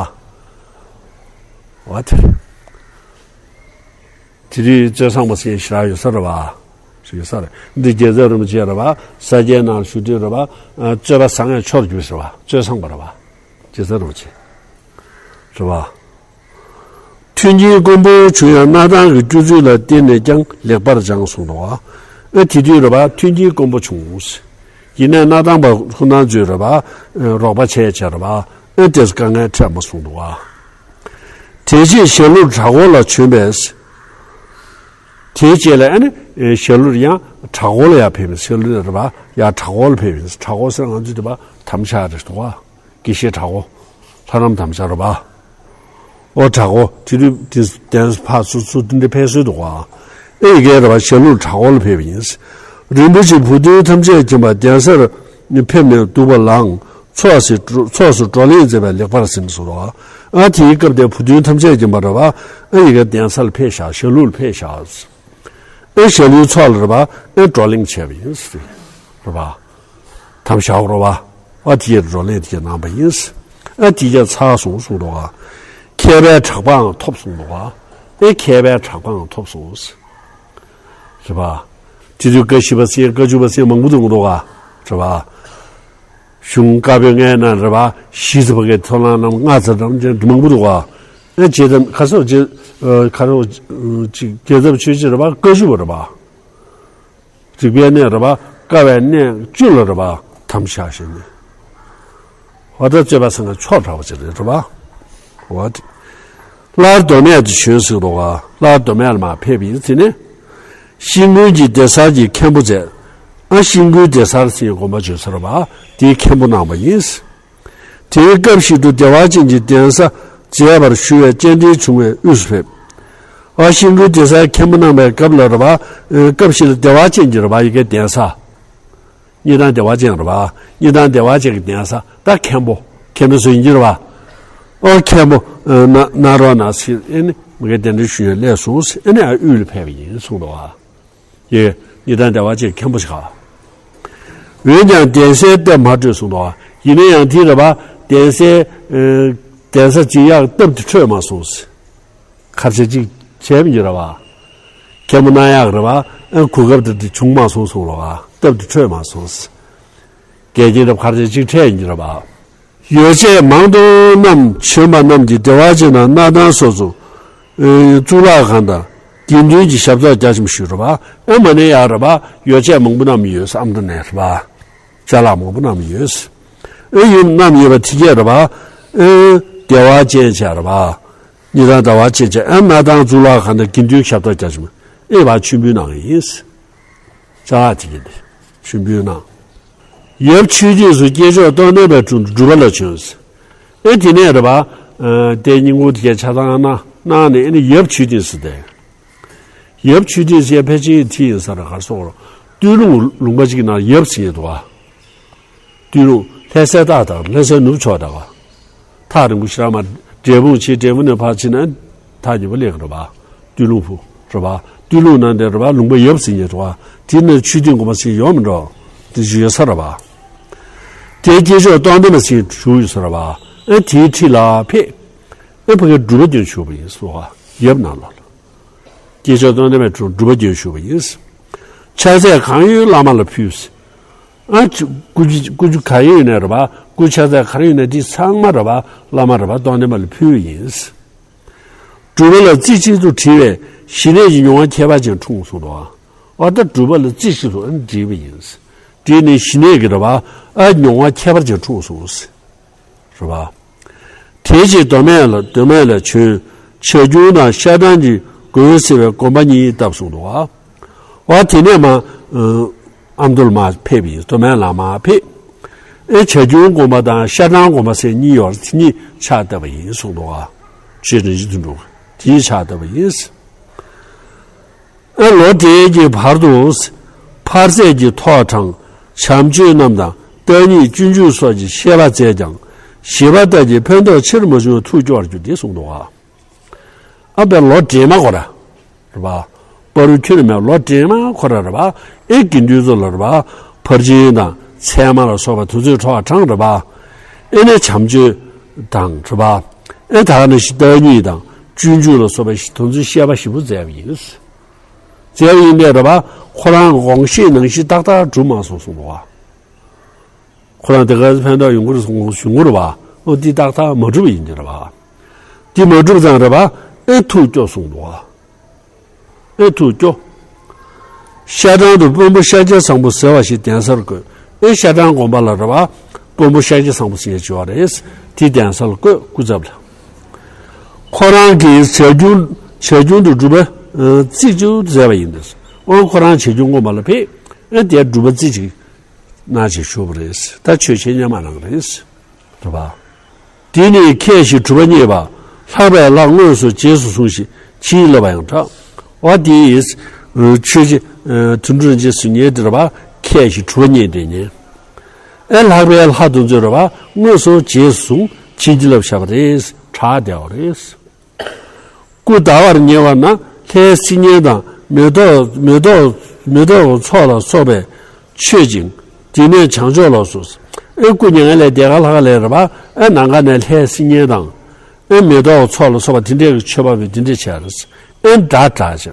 འོ་དེ་རེད། དེ་དུས་རྩོད་སངས་པ་ཟེར་ཞེ་དྲག་ཡོད་ས་རེད་པ། ཞིག་ཡོད་ས་རེད། འདི་རྒྱལ་ཚབ་རིན་པོ་ཆེ་རེད་པ། ས་སྐྱའི་ནང་བཞུགས་དུས་རེད་པ། རྩོད་པ་སངས་པའི་ཆོས་གྲགས་པ་ཟེར་བ། རྩོད་སངས་པ་རེད་པ། རྒྱལ་ཚབ་རིན་པོ་ཆེ་རེད་པ། མཐུན་རྐྱེན་དཀོན་པོ་བྱུང་ཡང་། གནང་སྟངས་ཀྱི་སྤྱོད་ཚུལ་ལ་བརྟེན་ནས་ཀྱང་ལེགས་པར་སྦྱངས་གསུངས་འདུག་ག། ཨ་དེ་དུས་རེད་པ། མཐུན་རྐྱེན་དཀོན་པོ་བྱུང་། ཡིན་ནའི་གནང་སྟངས་པ་ཁོ་རང་ཚོས་རེད་པ། རོགས་པ་བྱས་བྱས་རེད་པ། ཨ་དེ་དཀའ་ངལ་འཕྲད་མ་གསུངས་འདུག་ག། དེ་རྗེས་ཞལ་ལུར་བྲག་འཁོར་ལ་བྱོན་པས། དེའི་རྗེས་ལ་ཨ་ནི་ཞལ་ལུར་ཡང་བྲག་འཁོར་ལ་ཡར་ཕེབས་པས། ཞལ་ལུར་རེད་པ། ཡར་བྲག་འཁོར་ལ་ཕེབས་པས། བྲག་འཁོར་ཟེར་ང་ཚོས་དེ་པ་དམ་བཞག་རེད་འདུག་ག། དགེ་བཤེས་བྲག་འཁོར། ལྷ་རམས་དམ་བཞག་རེད་པ། ཨོ་བྲག་འཁོར་དེ་དུས་དེ་གདན་ས་ཕར་ཚུར་ཚུར་དེ་འདྲ་ཕེབས་སྲོལ་འདུག་ག། ཨེ་ཡི་གེ་རེད་པ། ཞལ་ལུར་བྲག་འཁོར་ལ་ཕེབས་པ་ཡིན། རིན་པོ་ཆེ་བུ་སྟོན་ཐམས་ཅད་མཁྱེན་པ་གདན་སར་ཕེབས་ནས་འདུག་པ་ལའང་ཚོགས་སུ་ཚོགས་སུ་བགྲོ་གླེང་མཛད་པས་ལེགས་པར་ཟིན་གསུངས་འདུག་ག། ཨ་དེའི་སྐབས་དེར་བུ་སྟོན་ཐམས་ཅད་མཁྱེན་པ་རེད་པ། ཨེ་ཡི་གེ་གདན་སར་ཕེབས་ཤག། ཞལ་ལུར་ཕེབས་ཤག། ཨེ་ཞལ་ལུར་ཚོགས་ལ་རེད་པ། ཨེ་བགྲོ་གླེང་བྱས་པ་ཡིན། རེད་པ། དམ་བཞག་རོ་བ། ཨ་དེ་ཡི་བགྲོ་གླེང་དེ་གནང་བ་ཡིན། ཨ་དེ་ཡང་ཚར་སོང་གསུངས་འདུག་ག། མཁས་པའི་གྲགས་པའང་ཐོབ་གསུངས་འདུག་ག། ཨེ་མཁས་པའི་གྲགས་པའང་ཐོབ་སོང་། རེད་པ། དེ་དུས་བཀའ་བཞི་པ་ཟེར་བཀའ་བཅུ་པ་ཟེར་མང་པོ་འདུག་འདུག་ག། རེད་པ། གཞུང་བཀའ་པོད་ལྔའི་ནང་རེད་པ། བཞི་ཙམ་ཕ་གིའི་ཐོ་རངས་ནང་ལྔ་ཙམ་འགྲམ་ཅན་མང་པོ་འདུག་ག། ཨེ་རྗེ་དམ་ཁ་སོགས་རྗེ་ཁ་རོག་ཅིག་རྒྱལ་ཚབ་ཆོས་རྗེ་རེད་པ། བཀའ་བཅུ་པ་རེད་པ། རིག་པའི་གནས་རེད་པ། དཀའ་བའི་གནས་བཅུ་ལ་རེད་པ། དམ་བཞག་བཞིན་ནས། འོ་ད་རྩོད་པ་སངས་པའི་ཆོས་གྲགས་པ་ཅིག་རེད་རེད་པ། འོ་དེ། སླར་མདོ་སྨད་དུ་བྱོན་ཟེར་འདུག་ག། སླར་མདོ་སྨད་ལ་མར་ཕེབས་པ་ཡིན། དེ་ནས་ཤིང་ཀུན་གྱི་སྡེ་གསར་གྱི་མཁན་པོ་མཛད། ཨ་ཤིང་ཀུན་སྡེ་གསར་ཟེར་དགོན་པ་བྱོན་ས་རེད་པ། དེའི་མཁན་པོ་གནང་བ་ཡིན། དེའི་སྐབས་ཤིག་ཏུ་བདེ་བ་ཅན་གྱི་གདན་ས་མཛད་པར་ཞུ་བའི་སྤྱན་འདྲེན་བྱུང་བས་དབུས་སུ་ཕེབས། ཨ་ཤིང་ཀུན་སྡེ་གསར་མཁན་པོ་གནང་བའི་སྐབས་ལ་རེད་པ། སྐབས་ཤིག་ལ་བདེ་བ་ཅན་གྱི་རེད་པ། ཡི་གེ་གདན་ས། གཉིས་དང་བདེ་བ་ཅན་རེད་པ། གཉིས་དང་བདེ་བ་ཅན་གྱི་གདན་ས། ད་མཁན་པོ། མཁན་པོ་བཟོ་ཡིན་གྱི་རེད་པ། ཨོ་མཁན་པོ། ན་ན་རོ་ན་སི་ཨེ་ནི་མི་གེ་གདན་འདྲེན་ཞུ་ཡོད་ལས་སོང་། ཨེ་ནི་ཨ་དབུས་ལ་ཕེབས་པ་ཡིན་གསུངས་འདུག་ག། ཡེ། གཉིས་དང་བདེ་བ་ཅན་མཁན་པོ་ཞིག་ག། འོན་ཀྱང་གདན་སའི་སྟབས་མ་འཕྲོད་གསུངས་འདུག་ག། ཡིན་ན་ཡང་དེ་རེད་པ། གདན་སའི་གདན་ས་འཛིན་ཡག་སྟབས་དེ་འཕྲོད་མ་སོང་། ཁར་ཆ་གཅིག་བྱས་མི་འགྱུར་བ། མཁན་པོ་གནང་ཡག་རེད་པ། ཨ་གོ་སྐབས་དེ་འདྲ་བྱུང་མ་སོང་གསུངས་རོགས། སྟབས་དེ་འཕྲོད་མ་སོང་། འགལ་རྐྱེན་རབ་ཁར་ཆ་གཅིག་འཕྲད་ཡིན་གྱི་རེད་པ། ཡོ་བྱད་མང་དུ་བསྣམས་བྱོན་པ་རྣམས་ཀྱིས་བདེ་བ་ཅན་དང་སྣར་ཐང་སོགས་སུ་གཙུག་ལག་ཁང་དང་དགེ་འདུན་གྱི་ཞབས་ཏོག་རྒྱ་ཆེན་པོ་ཞུས་རེད་པ། ཨ་མ་ནི་ཡག་རེད་པ། ཡོ་བྱད་མང་པོ་བསྣམས་ཡོད། ཨ་མདོ་ནས་རེད་པ། ཅ་ལག་མང་པོ་བསྣམས་ཡོད། ཨ་ཡོད་བསྣམས་ཡོད་པ་དེ་གས་རེད་པ། ཨ་བདེ་བ་ཅན་བྱས་རེད་པ། གཉིས་དང་བདེ་བ་ཅན་བྱས། ཨ་སྣར་ཐང་གཙུག་ལག་ཁང་དང་དགེ་འདུན་ཞབས་ཏོག་རྒྱ་ཆེན་པོ། ཨེ་བ་མཆོད་འབུལ་གནང་ཡིན། ཅ་ལག་དེ་གས་དེ་མཆོད་འབུལ་གནང་། ཡབ་ཆོས་སྡིངས་སུ་སྐྱེས་མཆོག་ཏོག་ནེ་པའི་དྲུང་དུ་སྒྲུབ་པ་ལ་བྱོན། ཨེ་དེ་ནས་རེད་པ། ཨ་དེ་སྙིང་པོ་དེ་གས་ཆ་ཚང་ན་གནང་ནས་ཨ་ནི་ཡབ་ཆོས་སྡིངས་ཟེར་ཏེ། ཡབ་ཆོས་སྡིངས་ཟེར་ཕལ་ཆེར་དེ་ཡིན་ས་རེད། ག་རེ་ཟེར་དགོས་རེད། སྟོད་ལུང་ལུང་པ་གཅིག་ནང་ཡབ་ཟེར་ཡས་འདུག་ག་སྟོད་ལུང་ལྷ་སའི་སྟག་དང་ལྷ་སའི་ནུབ་ཕྱོགས་དང་། ཐག་རིང་པོ་ཞེ་དྲག་མ། འབྲས་སྤུངས་བྱས། འབྲས་སྤུངས་ནས་ཕར་ཕྱིན་ན་ཐག་ཉེ་པོ་སླེབས་ཀྱི་རེད་པ། སྟོད་ལུང་ཕུ་རེད་པ། སྟོད་ལུང་ནང་དེ་རེད་པ། ལུང་པ་ཡབ་ཟེར་མཁན་རེད་པ། དེ་ནས་ཆོས་སྡིངས་དགོན་པ་ཟེར་ཡོད་མི་འགྲོ། དེ་ཡོད་ས་རེད་པ། དེ་སྐྱེས་མཆོག་སྟོན་ལྡན་མ་ཟེར་བཞུགས་ཡོད་ས་རེད་པ། ཨ་དེའི་འཁྲིས་ལ་ཕེབས། ཨ་ཕ་གིར་སྒྲུབ་པ་བསྐྱོན་བཞུགས་པ་ཡིན་ཟེར་བ། ཡབ་ནང་ལོགས་ལ། སྐྱེས་མཆོག་སྟོན་ལྡན་མས་སྒྲུབ་པ་བསྐྱོན་བཞུགས་པ་ཡིན། ཕྱག་འཚལ་གང་ཡོད་བླ་མ་ལ་ཕུལ། ཨ་ཅི་སྐུ་ཅི་སྐུ་ཅི་གང་ཡོད་ནས་རེད་པ། སྐུ་ཕྱག་འཚལ་གང་ཡོད་ནས་འདི་ཚང་མ་རེད་པ། བླ་མ་རེད་པ། སྟོན་ལྡན་མ་ལ་ཕུལ་བ་ཡིན། སྒྲུབ་པ་ལ་རྩེ་གཅིག་ཏུ་དྲིལ་བས་ཞི་གནས་ཀྱི་མྱོང་བ་ཁྱད་པར་ཅན་འཁྲུངས་གསུངས་འདུག་ཨ་ད་སྒྲུབ་པ་ལ་རྩེ་གཅིག་ཏུ་ཨ་ནི་དྲིལ་བ་ཡིན། དྲིལ་ནས་ཞི་གནས་ཀྱི་རེད་པ། ཨ་མྱོང་བ་ཁྱད་པར་ཅན་འཁྲུངས་གསུངས། རེད་པ། དེ་རྗེས་མདོ་སྨད་ལ་མདོ་སྨད་ལ་བྱོན། བྱ་ཁྱུང་དང་ཤ་སྦྲང་གི་མགོན་ཟེར་བའི་དགོན་པ་གཉིས་བཏབ་གསུངས་འདུག་ག་ཨ་དེ་ནས་མར་ཨ་མདོ་ལ་མར་ཕེབས་པ་ཡིན། མདོ་སྨད་ལ་མར་ཕེབས། ཨེ་བྱ་ཁྱུང་དགོན་པ་དང་ཤ་སྦྲང་དགོན་པ་ཟེར་གཉིས་ཡོད་རེད། དེ་གཉིས་ཕྱག་བཏབ་པ་ཡིན་གསུངས་འདུག་ག་ཆོས་རིན་ཆེན་དོན་གྲུབ་དེ་གཉིས་ཕྱག་བཏབ་པ་ཡིན། ཨ་ལོ་དེའི་གི་བར་དུ་ཕར་ཚད་ཀྱི་ཐོག་དྲངས། བྱམས་ཆོས་རྣམས་དང་བརྟག་གཉིས་སྤྱོད་འཇུག་སོགས་ཀྱི་བཤད་པ་མཛད་ཀྱང་། བཞེད་པ་ལྟར་གྱི་ཕན་ཐོགས་ཆེར་མ་བྱུང་བར་ཐུགས་སྐྱོ་བར་གྱུར་ཏེ་གསུངས་འདུག་ག་ཨ་པའི་ལོ་རྗེས་མ་ཁོ་ར་རེད་པ། བར་དུ་ཁྱོན་ནས་མེད། ལོ་རྗེས་མ་ཁོ་ར་རེད་པ། ཨེ་དགེ་འདུན་ཚོ་ལ་རེད་པ། ཕར་ཕྱིན་དང་ཚད་མ་ལ་སོགས་པ་དེ་ཚོའི་ཐོག་དྲངས་རེད་པ། ཨེ་ནས་བྱམས་ཆོས་དང་རེད་པ། ཨེ་ད་ག་ནང་བཞིན་བརྟག་གཉིས་དང་སྤྱོད་འཇུག་ལ་སོགས་པ་ཞིག་དེ་ཚོའི་བཤད་པ་ཞིབ་པོ་མཛད་པ་ཡིན། མཛད་པ་ཡིན་པས་རེད་པ། ཁོ་རང་དགོངས་བཞེད་ནང་བཞིན་ཏག་ཏག་གྲུབ་མ་སོང་གསུངས་འདུག་ག་ཁོ་རང་དེ་ག་ཕན་ཐོགས་ཡོང་གི་རེད་གསུངས་གསུང་གི་རེད་པ། ཨོ་འདི་ཏག་ཏག་མ་གྲུབ་པ་ཡིན་གྱི་རེད་པ། འདི་མ་གྲུབ་ཙང་རེད་པ། ཨེ་ཐུགས་སྐྱོ་གསུངས་འདུག་ག་ཨེ་ཐུགས་སྐྱོ། ཤ་སྦྲང་དུ་དཔོན་པོ་ཤཱཀྱ་བཟང་པོ་ཟེར་བ་ཞིག་གདན་སར་བཀོད། ཨེ་ཤ་སྦྲང་དགོན་པ་ལ་རེད་པ། དཔོན་པོ་ཤཱཀྱ་བཟང་པོ་ཟེར་བ་རེད། དེ་གདན་སར་བཀོད། སྐུ་ཚབ་ལ། ཁོ་རང་གིས་བྱ་ཁྱུང་བྱ་ཁྱུང་དུ་སྒྲུབ་པ་རྩེ་གཅིག་མཛད་པ་ཡིན་ཏེ། ཨོ་ཁོ་རང་བྱ་ཁྱུང་དགོན་པ་ལ་ཕེབས། ཨེ་དེར་སྒྲུབ་པ་རྩེ་གཅིག་གནང་བྱས་བཞུགས་པ་རེད། ད་ཆོས་འཆད་ཉན་མ་གནང་རེད། རེད་པ། དེ་ནས་ཁྱེད་ཀྱིས་གྲུབ་པ་བརྙེས་པ། ལྷག་པའི་ལྷ་དངོས་སུ་རྗེས་སུ་བཟུང་ཞིག་ཅེས་བསླབ་པ་ཡང་གྲགས། འོ་དེས་ཆོས་རྗེ་དོན་གྲུབ་རིན་ཆེན་གཟུགས་བརྙན་དེ་རེད་པ། ཁྱེད་ཀྱིས་གྲུབ་པ་བརྙེས་ཏེ་ཉན། ཨེ་ལྷག་པའི་ལྷ་དེ་ཚོས་རེད་པ། དངོས་སུ་རྗེས་སུ་བཟུང་ཅེས་བསླབ་བཞག་པ་རེད། གྲགས་བསྡད་པ་རེད། སྐུ་ཟླ་བར་ཉེ་བ་ན་ལྷའི་སིལ་སྙན་དང་མེ་ཏོག་མེ་ཏོག་མེ་ཏོག་ཚོགས་ལ་སོགས་པས་མཆོད་ཅིང་། དེ་ནས་བྱང་ཕྱོགས་ལ་སོགས། ཨེ་སྐུ་མྱ་ངན་ལས་འདས་ཁ་ལྷག་ལས་རེད་པ། ཨེ་ནམ་མཁའ་ནས་ལྷའི་སིལ་སྙན་དང་། ཨེ་མེ་ཏོག་ཚོགས་ལ་སོགས་པ་དེ་འདྲའི་མཆོད་པ་བས་དེ་འདྲ་བྱས་རེད། ཨེ་སྒྲ་གྲགས་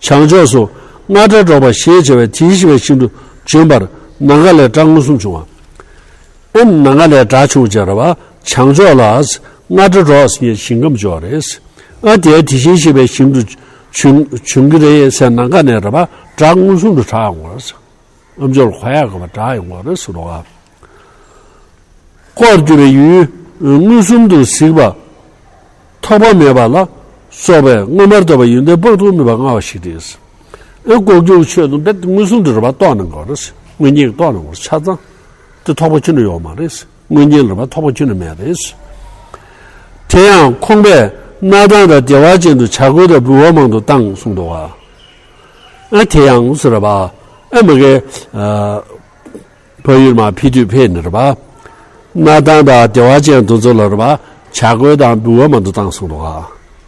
ཤིང་། བྱང་ཕྱོགས་སུ་རྔ་སྒྲ་སྒྲོགས་པ་ཞེས་བྱ་བའི་དེ་བཞིན་གཤེགས་པའི་ཞིང་དུ་བྱོན་པར་ནམ་མཁའ་ལས་སྒྲ་མངོན་སུམ་བྱུང་བ། ཨེ་ནམ་མཁའ་ལས་སྒྲ་བྱུང་བྱས་རེད་པ། བྱང་ཕྱོགས་ལ་རྔ་སྒྲ་སྒྲོགས་ཟེར་ཞིང་ཁམས་སྦྱོར་རེད། ཨ་དེ་དེ་བཞིན་གཤེགས་པའི་ཞིང་དུ་བྱོན་བྱོན་གྱི་རེད་ཟེར་ནམ་མཁའ་ནས་རེད་པ། སྒྲ་མངོན་སུམ་དུ་གྲགས་ཡོང་བ་རེད། ཨ་མཆོག་གོ་ཡག་གི་བ་སྒྲ་ཡོང་བ་རེད་ཟེར་རོ། ཨ་ལྐོག་གྱུར་པའི་ཡུལ་མངོན་སུམ་དུ་གཟིགས་པ། ཐོགས་པ་མེད་པ་ལ་སོགས་པས་མངོན་པར་རྟོགས་པའི་ཡོན་ཏན་དཔག་ཏུ་མེད་པ་མངའ་བ་ཞིག་སྟེ། ཨེ་ལྐོག་གྱུར་ཆོས་དང་རྦད་མངོན་སུམ་དུ་རེད་པ། རྟོགས་གནང་གི་རེད། དངོས་གནས་རྟོགས་གནང་གི་རེད། ཆ་ཚང་དེ་ཐོགས་པ་ཁྱོན་ནས་ཡོད་མ་རེད། དངོས་གནས་རེད་པ། ཐོགས་པ་ཁྱོན་ནས་མེད་རེད། དེ་ཡང་ཁོང་པས་སྣར་ཐང་དང་བདེ་བ་ཅན་དུ་བྱ་རྒོད་དང་འབུལ་བ་མང་དུ་བཏང་གསུངས་འདུག་ག་ཨ་དེ་ཡང་ཟེར་བ་ཨ་མ་གི་ཨ། བལ་ཡུལ་མར་ཕེབས་དུས་ཕེབས་ནས་རེད་པ། སྣར་ཐང་དང་བདེ་བ་ཅན་དེ་ཚོ་ལ་རེད་པ། བྱ་རྒོད་དང་འབུལ་བ་མང་དུ་བཏང་གསུངས་འདུག་ག་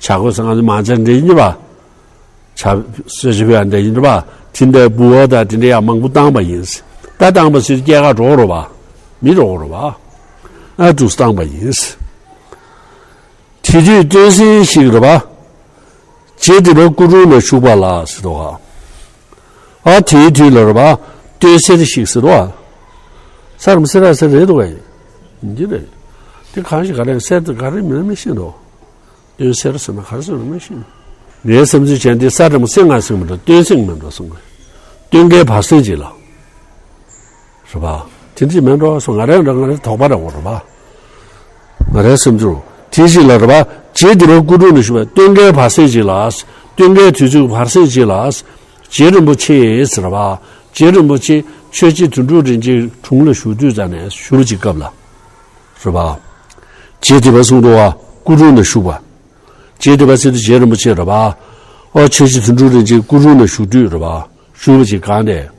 བྱ་རྒོད་ཟེར་ང་ཚོ་མང་ཆེ་འདྲ་ཡིན་པ། བྱ་གསོལ་ཇ་ཕུལ་བ་འདྲ་ཡིན་པ། དེ་འདྲའི་འབུལ་བ་དང་དེ་འདྲ་ཡང་མང་པོ་བཏང་པ་ཡིན། ད་བཏང་པ་ཟེར་སྐྱེལ་ག་འགྲོ་རེད་པ། མི་འགྲོ་རེད་པ། ཨ་འདུག་བཏང་པ་ཡིན། དེ་དུས་སྟོན་སྲིད་ཞིག་རེད་པ། རྗེ་འདི་པ་སྐུ་དྲུང་ན་བཞུགས་པ་ལ་ཟེར་འདུག་ག་ཨ་དེའི་དུས་ལ་རེད་པ། སྟོན་སྲིད་ཞིག་ཟེར་འདུག་ག་ས་རམ་སེ་ར་སེ་རེད་འདུག་ག་འདི་རེད། དེ་གང་ཞིག་ག་རེ་སེ་ར་ག་རེ་མིན་ན་མི་ཤེས་འདུག་སྟོན་སེ་ར་ཟེར་ན་ག་རེ་ཟེར་ན་མི་ཤེས། ངའི་བསམ་ཚུལ་བྱས་འདི་ས་རམ་སེ་ང་ཟེར་མི་འདུག་སྟོན་སྲིད་མི་འདུག་གསུང་གི་སྟོན་ཁའི་བར་སེང་ཅིག་ལ། རེད་པ། དེ་འདྲ་མིན་འགྲོ་སོང་ང་རང་རང་ང་རང་དོགས་པ་རེད་འོ་རེད་པ། ང་རའི་སེམས་ཚོར། དེ་ཞིག་ལ་རེད་པ། རྗེ་འདི་པ་སྐུ་དྲུང་ན་བཞུགས་པའི་སྟོན་ཁའི་བར་སེང་ཅིག་ལ། སྟོན་ཁའི་དུས་ཚོད་བར་སེང་ཅིག་ལ། རྗེ་རིན་པོ་ཆེ་ཟེར་བ། རྗེ་རིན་པོ་ཆེ་ཆོས་རྗེ་དོན་གྲུབ་རིན་ཆེན་དྲུང་ལ་བཞུགས་དུས་ཙམ་ནས་བཞུགས་ཀྱི་སྐབས་ལ། རེད་པ། རྗེ་འདི་པ་གསུངས་འདུག་བ། སྐུ་དྲུང་ན་བཞུགས་པ། རྗེ་འདི་པ་སི་ཏུ་རྗེ་རིན་པོ་ཆེ་རེད་པ། ཨོ་ཆོས་རྗེ་དོན་གྲུབ་རིན་ཆེན་སྐུ་དྲུང་ན་བཞུགས་དུས་རེད་པ། བཞུགས་པ་ཅིག་གང་ནས།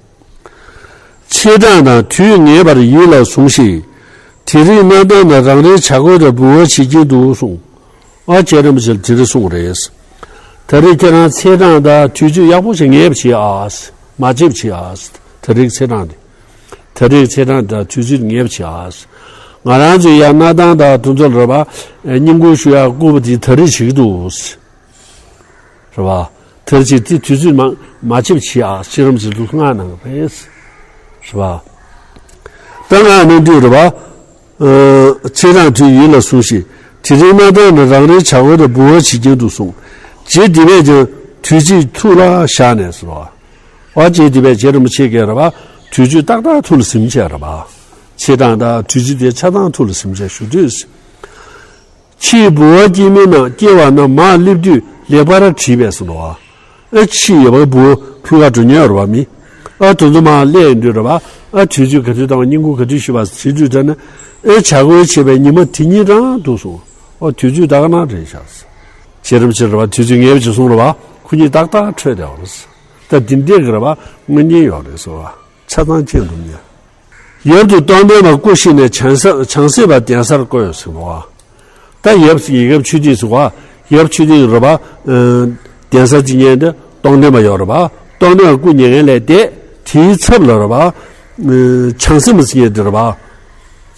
ཚེས་གྲངས་དང་དུས་ངེས་པར་ཡིད་ལ་ཟུངས་ཤིག་དེ་རིང་གནང་སྟངས་ནི་རང་རེའི་བྱ་སྒོ་དང་འབུལ་བ་བྱེད་ཀྱིན་འདུག་གསུངས། ཨ་རྗེ་རིན་པོ་ཆེ་ལ་དེ་རིང་གསུངས་རེད། ད་རེས་ཁྱེད་རང་ཚེས་གྲངས་དང་དུས་ཚོད་ཡག་པོ་ཞིག་ངེས་པ་བྱེད་ཨ། མ་བརྗེད་པ་བྱེད་ཨ། ད་རེས་ཚེས་གྲངས་དེ། ད་རེས་ཚེས་གྲངས་དང་དུས་ཚོད་ངེས་པ་བྱེད་ཨ། ང་རང་ཚོའི་ཡང་གནང་སྟངས་དང་དེ་ཚོ་ལ་རེད་པ། སྙིང་ཁུང་ཞུ་ཡག་སྐུ་པ་དེ་ད་རེས་བྱེད་ཀྱི་འདུག་རེད་པ། དེར་ཅིག་དེ་དུས་ཚོད་མ་མ་ཆེབ་བྱེད་ཨ། ཤེས་རམ་ཞིག་ལུགས་སྔགས་ནང་རེད། རེད་པ། ད་ང་ནི་འདུག་རེད་པ། ཚེས་གྲངས་དུས་ཡིད་ལ་ཟུངས་ཤིག་དེ་རིང་གནང་སྟངས་ནི་རང་རེའི་བྱ་བ་དང་འབུལ་བ་བྱེད་ཀྱིན་འདུག་གསུངས། རྗེ་འདི་པས་ཀྱང་དུས་ཚིགས་ཐུགས་ལ་བཞག་ནས་ཟེར་བ། ཨ་རྗེ་འདི་པས་རྗེ་རིན་པོ་ཆེ་གིས་རེད་པ། དུས་ཚོད་ཏག་ཏག་ཐུགས་ལ་ཟིན་བྱས་རེད་པ། ཚེས་གྲངས་དང་དུས་ཚིགས་དེ་ཆ་ཚང་ཐུགས་ལ་ཟིན་བྱས་ཞུ་དུས། ཕྱིའི་འབུལ་བ་སྐྱེལ་མི་རྣམས་སྐྱེལ་བ་རྣམས་མར་སླེབས་དུས་ལེགས་པར་དྲིས་པས་ཟེར་འདུག་ཨ། ཨ་ཕྱི་ཡོད་པ་འབུལ་བ་ཕུལ་ག་འགྲོ་མཁན་ཡོད་རེད་པ་མི། ཨ་དེ་ཚོ་མར་སླེབས་ཡོང་དུས་རེད་པ། ཨ་དུས་ཚོད་ག་དུས་དང་སྙིང་ཁུང་ག་དུས་ཞུ་བ་ཟེར་དུས་ད་ནི། ཨེ་བྱ་སྒོ་བྱེད་པའི་ཉི་མ་དེ་ཉིད་རང་འདུག་གསུངས། ཨ་དུས་ཚོད་ད་ག་ནང་རེད་ཤག་རྗེ་རིན་པོ་ཆེ་རེད་པ། དུས་ཚོད་ངེས་པ་ཅིག་གསུངས་རེད་པ། ཁོ་གཉིས་ཏག་ཏག་འཕྲོད་བསྡད་པ་རེད། ད་འདི་འདྲས་ཀྱི་རེད་པ། དངོས་གཉེན་ཡོད་རེད་ཟེར་བ། ཆ་ཚང་ཁྱེད་འདུག་ཉེ། ཡབ་ཏུ་སྟོང་ལྡན་པ་སྐུ་གཤེགས་ནས་བྱང་ས་བྱང་སེམས་པ་གདན་སར་བཀོད་ཟེར་བ། ད་ཡབ་ཡབ་ཆོས་སྡིངས་ཟེར་བ། ཡབ་ཆོས་སྡིངས་རེད་པ། གདན་ས་བྱེད་མཁན་དེ་སྟོང་ལྡན་པ་ཡོད་རེད་པ། སྟོང་ལྡན་པ་སྐུ་མྱ་ངན་ལས་འདས། དེའི་ཚབ་ལ་རེད་པ། བྱང་སེམས་པ་ཟེར་མཁན་དེ་རེད་པ།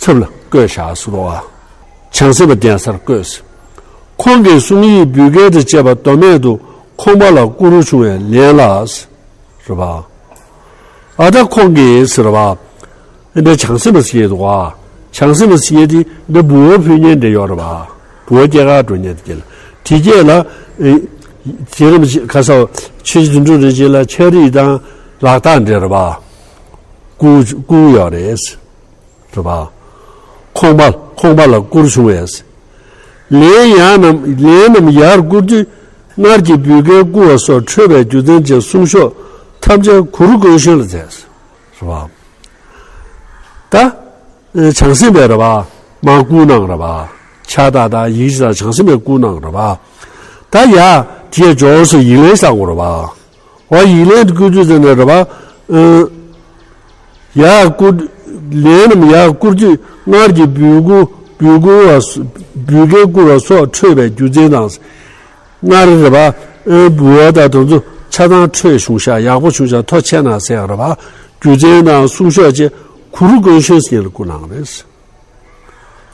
ཚབ་ལ་བཀོད་བཞག་ཟེར་བ། བྱང་སེམས་པ་གདན་སར་བཀོད་ཟེར། ཁོང་གི་གསུང་ཡིག་འབུལ་སྐལ་དང་བཅས་པ་མདོ་སྨད་དུ་ཁོང་པ་ལ་བསྐུར་རུ་བྱུང་བའི་ལན་ལ། རེད་པ། ཨ་ད་ཁོང་གིས་ཟེར་བ། འདི་བྱང་སེམས་པ་ཟེར་གྱི་འདུག་ག་བྱང་སེམས་པ་ཟེར་གྱི་དེ་འདི་འབུལ་བ་ཕུལ་མཁན་འདྲ་ཡོད་རེད་པ། འབུལ་བ་སྐྱེལ་ག་འགྲོ་མཁན་དེ་གྱད་ལ། དེ་གྱད་ལ། ཨེ། དེ་རིང་ཁ་སང་ཆོས་རྗེ་དོན་གྲུབ་རིན་ཆེན་ལ་ཕྱག་བྲིས་དང་ལག་རྟགས་འདྲ་རེད་པ། བསྐུར་བསྐུར་ཡོད་རེད། རེད་པ། ཁོང་པ་ཁོང་པ་ལ་བསྐུར་བྱུང་བས། ལན་ཡང་རྣམས་ལན་རྣམས་ཡར་བསྐུར་དུས་སྔར་གྱི་འབུལ་སྐལ་བསྐུར་བ་སོགས་འཕྲོད་པའི་རྒྱུ་མཚན་བཅས་གསུང་ཤོག་ཐམས་ཅད་གུ་རུ་དཀོན་གཤེགས་ལ་མཛད། རེད་པ། ད། བྱང་སེམས་པས་རེད་པ། མར་བསྐུར་གནང་རེད་པ། ཕྱག་རྟགས་དང་ཡིག་ཆ་དང་བྱང་སེམས་པས་བསྐུར་གནང་རེད་པ། ད་ཡ། དེ་འབྱོར་སོང་ཡིག་ལན་བཞག་དགོས་རེད་པ། འོ་ཡིག་ལན་དེ་བསྐུར་དུས་ཙམ་ནས་རེད་པ། ཨ། ཡར་བསྐུར། ལན་རྣམས་ཡར་བསྐུར་དུས་སྔར་གྱི་འབུལ་བསྐུར་འབུལ་བསྐུར་བ་སོ་འབུལ་སྐལ་བསྐུར་བ་སོགས་འཕྲོད་པའི་རྒྱུ་མཚན་དང་། སྔར་རེད་པ། ཨ། འབུལ་བ་དང་དེ་ཚོ་ཆ་ཚང་འཕྲོད་བྱུང་ཤག་ཡག་པོ་བྱུང་ཤག་ཐོ་ཆད་ན་ཟེར་ཡག་རེད་པ། རྒྱུ་མཚན་དང་གསུང་ཤོག་བཅས་གུ་རུ་དཀོན་གཤེགས་ཟེར་མཁན་ལ་བསྐུར་གནང་རེད།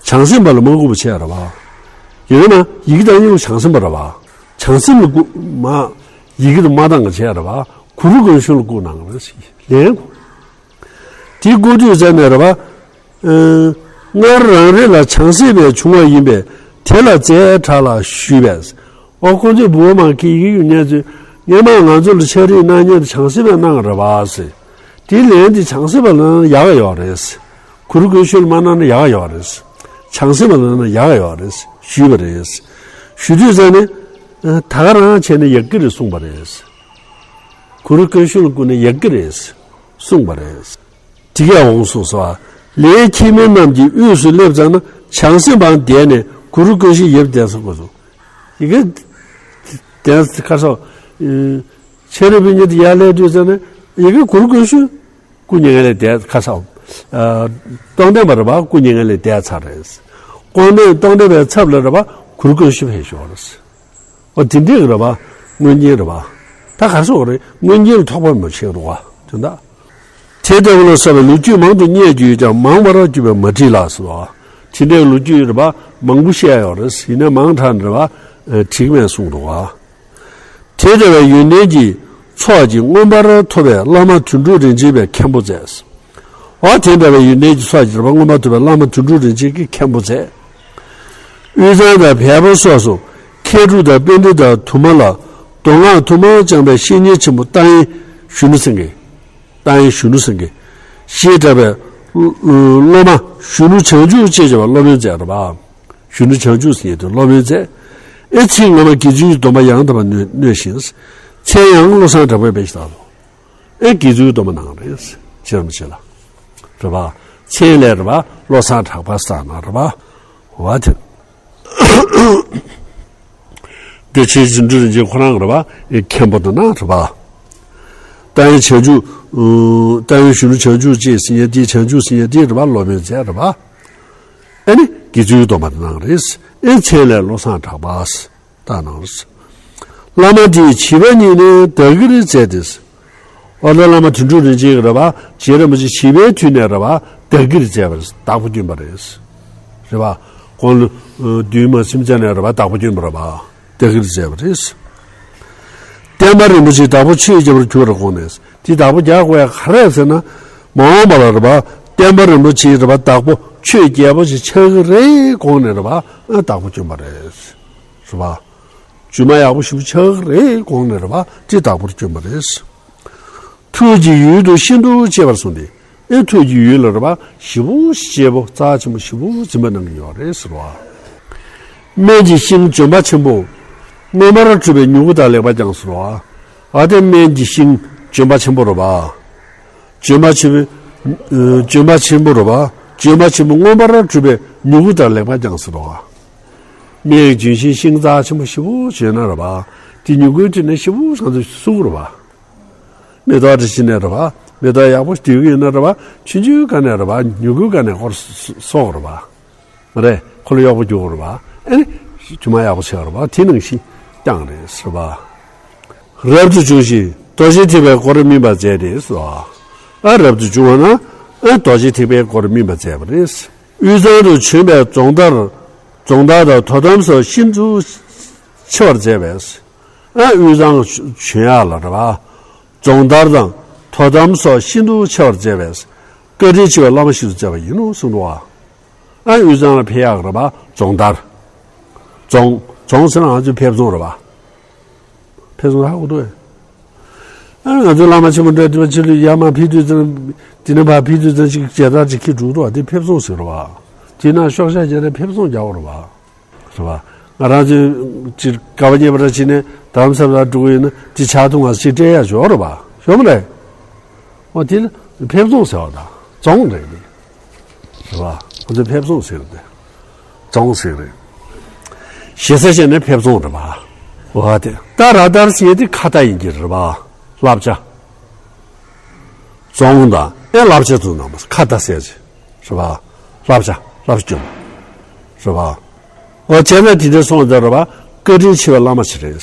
བྱང་སེམས་པ་ལ་མ་བསྐུར་བ་བྱས་རེད་པ། ཡིན་ན་ཡི་གེ་བཏང་མཁན་བྱང་སེམས་པ་རེད་པ། བྱང་སེམས་ལ་བསྐུར་མ། ཡི་གེ་དེ་མ་བཏང་བ་བྱས་རེད་པ། གུ་རུ་དཀོན་གཤེགས་ལ་བསྐུར་གནང་རེད་ཟེར་ལན། དེ་བསྐུར་དུས་ཙམ་ནས་རེད་པ། ཨ། སྔར་རང་རེ་ལ་བྱང་སེམས་པའི་བྱུང་བ་ཡིན་པས་དེ་ལ་མཛད་དྲགས་ལ་ཞུས་པས། ཨོ་ཁོང་ཚོས་འབུལ་བ་མང་གི་ཡི་གེ་ཡོད་མཁན་ཚོས་སྔན་མ་ང་ཚོ་ལ་ཕྱག་བྲིས་གནང་མཁན་དེ་བྱང་སེམས་པས་གནང་རེད་པ་ཟེར། དེའི་ལན་དེ་བྱང་སེམས་པ་ལ་གནང་ན་ཡག་ཡོད་རེད། གུ་རུ་དཀོན་གཤེགས་ལ་མ་གནང་ན་ཡག་ཡོད་རེད། བྱང་སེམས་པ་ལ་གནང་ན་ཡག་ཡོད་རེད་ཞུས་པ་རེད། ཞུ་དུས་ཙམ་ནས། ད་ག་རང་བྱས་ན་ཡག་གི་རེད་གསུངས་པ་རེད། གུ་རུ་དཀོན་གཤེགས་ལ་བསྐུར་ན་ཡག་གི་རེད་གསུངས་པ་རེད། དེ་གས་འོང་སོང་ཟེར་བ། ལས་ཁྱིམ་མི་རྣམས་ཀྱི་དབུས་སུ་སླེབས་ཙམ་ན་བྱང་སེམས་པའང་འདས་ནས་གུ་རུ་དཀོན་གཤེགས་ཡབ་གདན་ས་བསྐོར་སོང་། ཡི་གེ་གདན་ས་ཁ་སོ། ཆེ་རེ་བི་ཉིད་ཡར་སླེབས་དུས་ཙམ་ནས་ཡི་གེ་གུ་རུ་དཀོན་གཤེགས་སྐུ་མྱ་ངན་ལས་འདས་ཁ་སོ། སྟོང་ལྡན་པ་རེད་པ། སྐུ་མྱ་ངན་ལས་འདས་ཚར་རེད། སྐུ་མྱ་སྟོང་ལྡན་པའི་ཚབ་ལ་རེད་པ། གུ་རུ་དཀོན་གཤེགས་ཕེབས་ཤོག་རེད། འོ་དེ་འདྲས་རེད་པ། དངོས་གཉེན་རེད་པ། ད་ག་རེ་ཟེར་དགོས་རེད། དངོས་གཉེན་ལ་ཐོགས་པ་མ་ཆགས་རོགས་པ་དོན་དག་དེ་ལྟ་བུ་ལ་སོགས་པའི་ལོ་རྒྱུས་མང་དུ་རྙེད་རྒྱུ་ཡོད་ཀྱང་མང་བར་བརྗོད་པས་མ་བྲིས་ལགས་སོ། དེ་འདྲའི་ལོ་རྒྱུས་རེད་པ། མང་པོ་བཤད་ཡོད་རེད། ཡིན་ནའི་མང་དྲགས་ནས་རེད་པ། བྲིས་མེད་གསུངས་འདུག་ག་དེ་ལྟ་བུའི་ཡོན་ཏན་གྱི་ཚོགས་ཀྱིས་མངོན་པར་ཐོབ་པའི་བླ་མ་དོན་གྲུབ་རིན་ཆེན་པས་མཁན་པོ་མཛད། འོ་དེ་འདྲ་བའི་ཡོན་ཏན་གྱི་ཚོགས་ཀྱིས་རེད་པ། མངོན་པར་ཐོབ་པའི་བླ་མ་དོན་གྲུབ་རིན་ཆེན་གྱིས་མཁན་པོ་མཛད། དབུས་གཙང་དང་བལ་པོ་སོགས་སུ་མཁས་གྲུབ་དང་པཎྜི་ཏ་དུ་མ་ལ་མདོ་སྔགས་ཐོག་མར་སྦྱངས་པའི་བཤེས་གཉེན་ཆེན་པོ་རྟ་དབྱིངས་གཞོན་ནུ་སེང་གེ། རྟ་དབྱིངས་གཞོན་ནུ་སེང་གེ་ཞེས་གྲགས་པའི་སློབ་མ་གཞོན་ནུ་བྱང་ཆུབ་ཅེས་བྱ་བ་སློབ་དཔོན་མཛད་རེད་པ། གཞོན་ནུ་བྱང་ཆུབ་ཟེར་ཡས་དེ་སློབ་དཔོན་མཛད། ཨེ་ཚེ་སྔ་མ་དགེ་ཚུལ་གྱི་སྡོམ་པ་ཡང་དག་པར་མནོས་མནོས་ཤིང་། མཚན་ཡང་བློ་བཟང་གྲགས་པའི་དཔེ་ཞིག་ལྟ་ལོ། ཨེ་དགེ་ཚུལ་སྡོམ་པ་གནང་རེད། ཅི་རམ་ཅི་ལ། རེད་པ། མཚན་ལས་རེད་པ། བློ་བཟང་གྲགས་པ་ཟེར་ན་རེད་པ། འོ་དེ། དེ་ཆེ་རྗེ་བདུད་འདུལ་རིན་ཆེན་ཁོ་རང་རེད་པ། མཁན་པོ་དང་ན་རེད་པ། ཏང་ཡོན་བྱང་ཆུབ། ཏང་ཡོན་གཞོན་ནུ་བྱང་ཆུབ་ཅེས་ཟེར་ཡ་དེ་བྱང་ཆུབ་ཟེར་ཡ་དེ་རེད་པ། སློབ་དཔོན་མཛད་རེད་པ། ཨ་ནི་དགེ་ཚུལ་སྡོམ་པ་དེ་གནང་རེད། ཨེ་མཚན་ལས་བློ་བཟང་གྲགས་པ། ད་གནང་རེད། བླ་མ་དེས་བྱིས་པ་གཉིས་ནི་བདག་གིར་མཛད་དེ། ཨོ་ལ་བླ་མ་དོན་གྲུབ་རིན་ཆེན་གྱིས་རེད་པ། རྗེ་རིན་པོ་ཆེ་བྱིས་པའི་དུས་ནས་རེད་པ། བདག་གིར་མཛད་པ་རེད། བདག་པོ་བསྐྱོན་པ་རེད། རེད་པ། དགུང་ལོ་བདུན་མ་ཟིན་ཙམ་ནས་རེད་པ། བདག་པོ་བསྐྱོན་པ་རེད་པ། བདག་གིར་མཛད་པ་རེད། བསྟན་པ་རིན་པོ་ཆེའི་བདག་པོ་ཆོས་རྒྱལ་པོར་གྱུར་པར་དགོངས་ནས། དེ་བདག་པོ་རྒྱག་དགོས་ཡ་ག་རེ་ཟེར་ན། མ་འོངས་པ་ལ་རེད་པ། བསྟན་པ་རིན་པོ་ཆེའི་རེད་པ། བདག་པོ་ཆོས་རྒྱལ་པོ་ཞིག་ཆགས་ཀྱི་རེད་དགོངས་ནས་རེད་པ། ཨ། བདག་པོ་བསྐྱོན་པ་རེད། རེད་པ། རྫུན་མ་ཡག་པོ་ཞིག་ཆགས་ཀྱི་རེད་དགོངས་ནས་རེད་པ། དེ་བདག་པོར་བསྐྱོན་པ་རེད། ཐུགས་ཀྱི་ཡུལ་དུ་ཤིན་ཏུ་གཅེས་པར་གསུངས་ཏེ། ཨེ། ཐུགས་ཀྱི་ཡུལ་ལ་རེད་པ། ཞེ་པོ་གཅེས་པོ། རྩ་ཆེན་པོ་ཞེ་པོ་འཛིན་པ་གནང་གི་ཡོད་རེད་ཟེར་བ། སྨན་གྱི་ཤིང་ལྗོན་པ་ཆེན་པོ། མངོན་པར་གྲུབ་པའི་མྱུ་གུ་དང་ལེགས་པར་ཀྱང་ཟེར་བ། ཨ། དེ་སྨན་གྱི་ཤིང་ལྗོན་པ་ཆེན་པོ་རེད་པ། ལྗོན་པ་ཆེན་པོ། ལྗོན་པ་ཆེན་པོ་རེད་པ། ལྗོན་པ་ཆེན་པོ་མངོན་པར་གྲུབ་པའི་མྱུ་གུ་དང་ལེགས་པར་ཀྱང་ཟེར་བ། སྨན་གྱི་ལྗོན་ཤིང་ཤིང་རྩ་ཆེན་པོ་ཞེ་པོ་ཅིག་ཡོད་ན་རེད་པ། དེ་མྱུ་གུའི་དུས་ནས་ཞེ་པོ་ང་ཚོ་གསོ་གི་རེད་པ། མེ་ཏོག་འདྲ་ཞིག་ནས་རེད་པ། མེ་ཏོག་ཡག་པོ་སྡུད་ཀྱི་ཡོད་ན་རེད་པ། ཆུང་ཆུང་སྒང་ནས་རེད་པ། མྱུ་གུའི་སྒང་ནས་ཁོ་གསོ་གི་རེད་པ། མ་རེད། ཁོ་ལ་གཡོག་པོ་རྒྱུག་རེད་པ། ཨ་ནི་རྫུན་མ་ཡག་པོ་ཆགས་རེད་པ། དེ་ནང་བཞིན་ཀྱང་རེད་ཟེར་བ། རབ་ཏུ་བྱུང་ཞིང་རྡོ་རྗེ་ཐེག་པའི་སྒོར་སྨིན་པར་མཛད་དེ་ཟེར་བ། ཨ། རབ་ཏུ་བྱུང་བ་ན། ཨ། རྡོ་རྗེ་ཐེག་པའི་སྒོར་སྨིན་པར་མཛད་པ་རེད། དབུས་གཙང་དུ་བྱོན་པའི་རྫོང་དར། རྫོང་དར་དང་དོ་དམ་སོགས་ཤིན་ཏུ་ཆེ་བར་མཛད་པས། ཨ། དབུས་གཙང་བྱོན་ཡག་ལ་རེད་པ། རྫོང་དར་དང་དོ་དམ་སོགས་ཤིན་ཏུ་ཆེ་བར་མཛད་པས། བཀའ་དྲིན་ཆེ་བའི་བླ་མ་ཞིག་ཏུ་མཛད་པ་ཡིན་ནོ་གསུངས་འདུག་པ། ཨ། དབུས་གཙང་ལ་ཕེབས་ཡག་རེད་པ། རྫོང་དར། རྫོང་། རྫོང་ཟེར་ན་ང་ཚོའི་ཕེབས་རྫོང་རེད་པ། ཕེབས་རྫོང་ཧ་གོ་འདུག་པས། ཨ། ང་ཚོའི་བླ་མ་ཆེན་པོ་འདྲ་དེ་བ་ཕྱི་ལ་ཡར་མར་ཕེབས་དུས་ཙམ། དེ་ནས་ཕར་ཕེབས་དུས་ཙམ་ཅིག་མཇལ་དར་ཅིག་འཁྱེར་འགྲོ་འདུག་པ། དེ་ཕེབས་རྫོང་ཟེར་རེད་པ། དེ་ན་ཤོག་ཤ་བྱས་ནས་ཕེབས་རྫོང་རྒྱག་པ་རེད་པ། རེད་པ། ང་རང་ཚོས་ཅིག་དགའ་བ་རྙེད་པ་འདྲ་བྱས་ནས་རྡ་རམ་ས་ལ་འགྲོ་གི་ཡོད་ན། དེ་ཕྱག་ཐུག་ང་ཚོ་ཅིག་སྤྲད་ཡག་ཞོར་རེད་པ། ཞོར་མ་རེད། འོ། དེ་ལ་ཕེབས་རྫོང་ཟེར་བ་དང་རྫོང་རེད་དེ། རེད་པ། ང་ཚོས་ཕེབས་རྫོང་ཟེར་ཏེ། རྫོང་ཟེར་རེད། ཞེ་ས་བྱས་ནས་ཕེབས་རྫོང་རེད་པ། འོ་དེ། ད་ར་དར་ཟེར་དེ་ཁ་བཏགས་ཡིན་གྱི་རེད་པ། བསླབ་བྱ། རྫོང་དང་ཨེ་བསླབ་བྱ་ཚོ་ནང་མ་ཁ་བཏགས་ཟེར་ཅིག་རེད་པ། བསླབ་བྱ། བསླབ་བྱ་སྐྱོན། རེད་པ། འོ། བྱས་ན་དེ་འདྲ་སོང་ཙང་རེད་པ། བཀའ་དྲིན་ཆེ་བའི་བླ་མ་ཞིག་རེད།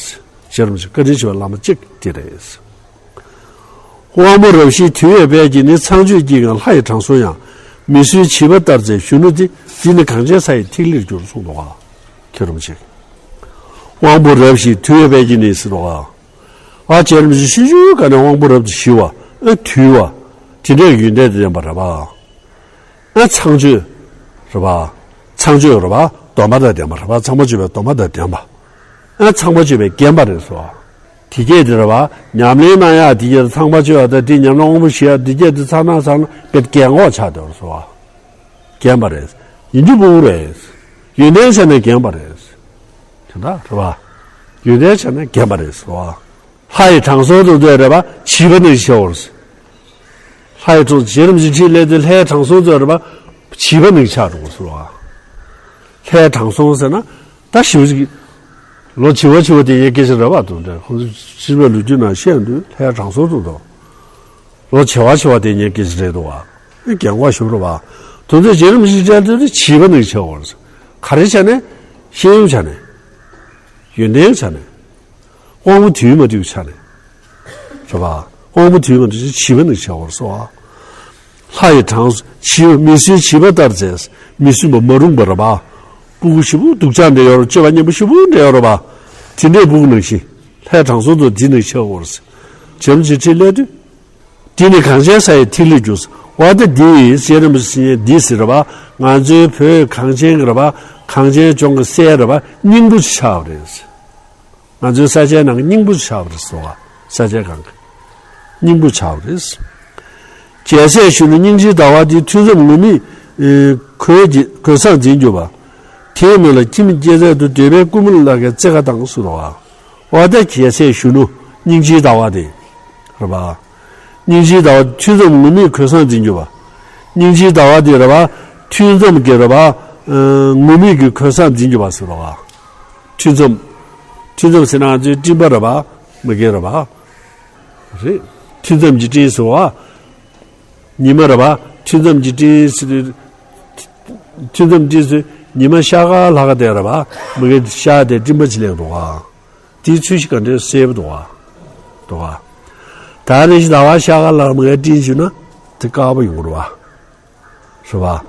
རྗེ་རིན་པོ་ཆེ་བཀའ་དྲིན་ཆེ་བའི་བླ་མ་གཅིག་དེ་རེད། དབང་པོ་རབ་ཞིའི་དུལ་བའི་དཔལ་གྱིས་ནི། ཚངས་སྤྱོད་ཀྱི་ངང་ལྷ་ཡི་དྲང་སྲོང་ཡང་། མི་བསྲུན་བྱིས་པ་ལྟར་མཛད་གཞོན་ནུ་དེ། འདི་ནི་གངས་ཅན་ས་ཡི་ཐིག་ལེར་གྱུར་གསུངས་འདུག་ག་རྗེ་རིན་པོ་ཆེ། དབང་པོ་རབ་ཞིའི་དུལ་བའི་དཔལ་གྱིས་ནི་ཟེར་འདུག་ག་ཨ། རྗེ་རིན་པོ་ཆེ་ཤི་ཤུལ་ག་ནས་དབང་པོ་རབ་ཏུ་ཞི་བ། ཨ། དུལ་བ། དེ་འདྲའི་ཡོན་ཏན་དེ་ལྡན་པ་རེད་པ། ཨ། ཚངས་སྤྱོད་རེད་པ། ཚངས་སྤྱོད་རེད་པ། སྡོམ་པ་དང་ལྡན་པ་རེད་པ། ཚངས་པ་སྤྱོད་པའི་སྡོམ་པ་དང་ལྡན་པ། ཨ། ཚངས་པ་སྤྱོད་པའི་རྒན་པ་རེད་ཟེར་བ། དེ་སྐད་དེ་རེད་པ། ཉམས་ལེན་གནང་ཡག་དེ་སྐད་དུ་ཚངས་པ་སྤྱོད་པ་དང་དེ་ཉམས་ལེན་དབང་པོ་ཞི་ཡག་དེ་སྐད་དུ་ཚང་ན་ཚང་ན་དཔེ་རྒན་གོག་ཆགས་འདུག་ཟེར་བ། རྒན་པ་རེད། ཡིན་རྒྱུ་ཕྲུ་གུ་རེད། ཡོན་ཏན་ཆ་ནས་རྒན་པ་རེད། དེ་འདྲ་རེད་པ། ཡོན་ཏན་ཆ་ནས་རྒན་པ་རེད་ཟེར་བ། ལྷ་ཡི་དྲང་སྲོང་དུ་འདོད་རེད་པ། བྱིས་པ་ནི་ཆེ་བོར། ལྷ་ཡི་དྲང་། རྗེ་རིན་པོ་ཆེ་ཁྲིད་སླེབས་དུས་ལྷའི་དྲང་སྲོང་དུ་རེད་པ། བྱིས་པ་ནི་ཆགས་འགྲོ་ཟེར་བ། ལྷའི་དྲང་སྲོང་ཟེར་ན། ད་ཞེ་པོ་ཅིག་ལོ་བྱི་བ་བྱི་བ་དེ་ཡན་སྐད་ཆ་རེད་པ། དུ་འདྲ་ཁོང་ཚོ་ཕྱི་པའི་ལོ་རྒྱུས་ནང་བཤད་དུས་ལྷའི་དྲང་སྲོང་དུ་འདུག་ལོ་བྱི་བ་བྱི་བ་དེ་ཡན་སྐད་ཆ་རེད་འདུག་བ། རྒན་གོག་ཞེ་པོ་རེད་པ། དུ་འདྲ་རྗེ་རིན་པོ་ཆེ་ཁྲིད་སླེབས་དུས་བྱིས་པ་ནི་ཆེ་བོར། ག་རེ་ཆ་ནས། ཤེས་ཡོན་ཆ་ནས། ཡོན་ཏན་ཆ་ནས། དབང་པོ་དུལ་མ་དུལ་ཆ་ནས། རེད་པ། དབང་པོ་དུལ་མ་དུལ་ཆ་བྱིས་པ་ནི་ཆེ་བོར་ཟེར་བ། ལྷ་ཡི་དྲང་། བྱིས་པ། མི་བསྲུན་བྱིས་པ་ལྟར་མཛད། མི་བསྲུན་པ་མ་རུངས་པ་རེད་པ། སྤུ་གུ་ཞེ་པོ་སྡུག་ཅག་འདྲ་ཡོད་རེད། སྤྱོད་པ་ངན་པ་ཞེ་པོ་འདྲ་ཡོད་རེད་པ། དེ་འདྲའི་སྤུ་གུ་ནང་བཞིན། ལྷའི་དྲང་སྲོང་དུ་འདི་ནི་ཆེ་བོར། བྱམས་ཀྱི་ཁྲིད་སླེབས་དུས། འདི་ནི་གངས་ཅན་ས་ཡི་ཐིག་ལེར་གྱུར། འོ་ད་འདི་རྗེ་རིན་པོ་ཆེ་འདི་ཟེར་རེད་པ། ང་ཚོའི་བོད་གངས་ཅན་གྱི་རེད་པ། གངས་ཅན་ལྗོངས་ཀྱི་སྲས་རེད་པ། སྙིང་པོ་ཆགས་པ་རེད། ང་ཚོའི་ས་ཆའི་ནང་གི་སྙིང་པོ་ཆགས་པ་རེད་ཟེར་བ། ས་ཆའི་སྒང་གི་སྙིང་པོ་ཆགས་པ་རེད། རྒྱལ་སྲས་གཞོན་ནུ་སྙིང་རྗེའི་ཟླ་བ་འདི། ཐུན་མཚམས་ངུར་སྨྲིག་གོས་ཀྱི་གོས་བཟང་འཛིན་གྱུར་པ། དེའི་མིང་ལ་ཁྱིམ་སྐྱེད་ཚལ་དུ། འདོད་པའི་ཀུ་མུད་ལ་ཁའི་རྩེ་ཁ་དང་ཟེར་བ། འོ་ད་རྒྱལ་སྲས་གཞོན་ནུ་སྙིང་རྗེའི་ཟླ་བ་དེ་རེད་པ། སྙིང་རྗེའི་ཟླ་བ་ཐུན་མཚམས་ངུར་སྨྲིག་གོས་བཟང་འཛིན་གྱུར་པ། སྙིང་རྗེའི་ཟླ་བ་དེ་རེད་པ། ཐུན་མཚམས་ཀྱི་རེད་པ། ངུར་སྨྲིག་གི་གོས་བཟང་འཛིན་གྱི་བ་ཟེར་བ། ཐུན་མཚམས། ཐུན་མཚམས་ཟེར་ན་ང་ཚོའི་སྤྲིན་པ་རེད་བ། མ་གི་རེད་བ། རེད། ཐུན་མཚམས་ཀྱི་སྤྲིན་ཟེར་བ། ཉི་མ་རེད་བ། ཐུན་མཚམས་ཀྱི་སྤྲིན་ཟེར། ཐུན་མཚམས་སྤྲིན་ཟེར། ཉི་མ་ཤར་ག་ལྷག་ག་དེ་རེད་བ། མ་གི་ཤར་དེ་སྤྲིན་པ་ཅིག་ལེགས་འགྲོ་བ། དེའི་ཚུལ་ཤིག་ག་འདྲའི་གསལ་པོ་འདུག་བ། འདུག་བ། ད་ནི་ཞིག་ཟླ་བ་ཤར་ག་ལྷག་མ་གི་སྤྲིན་བྱུང་ན་དེ་དཀར་པོ་ཡོང་གི་རེད་བ། རེད་བ། བྱས་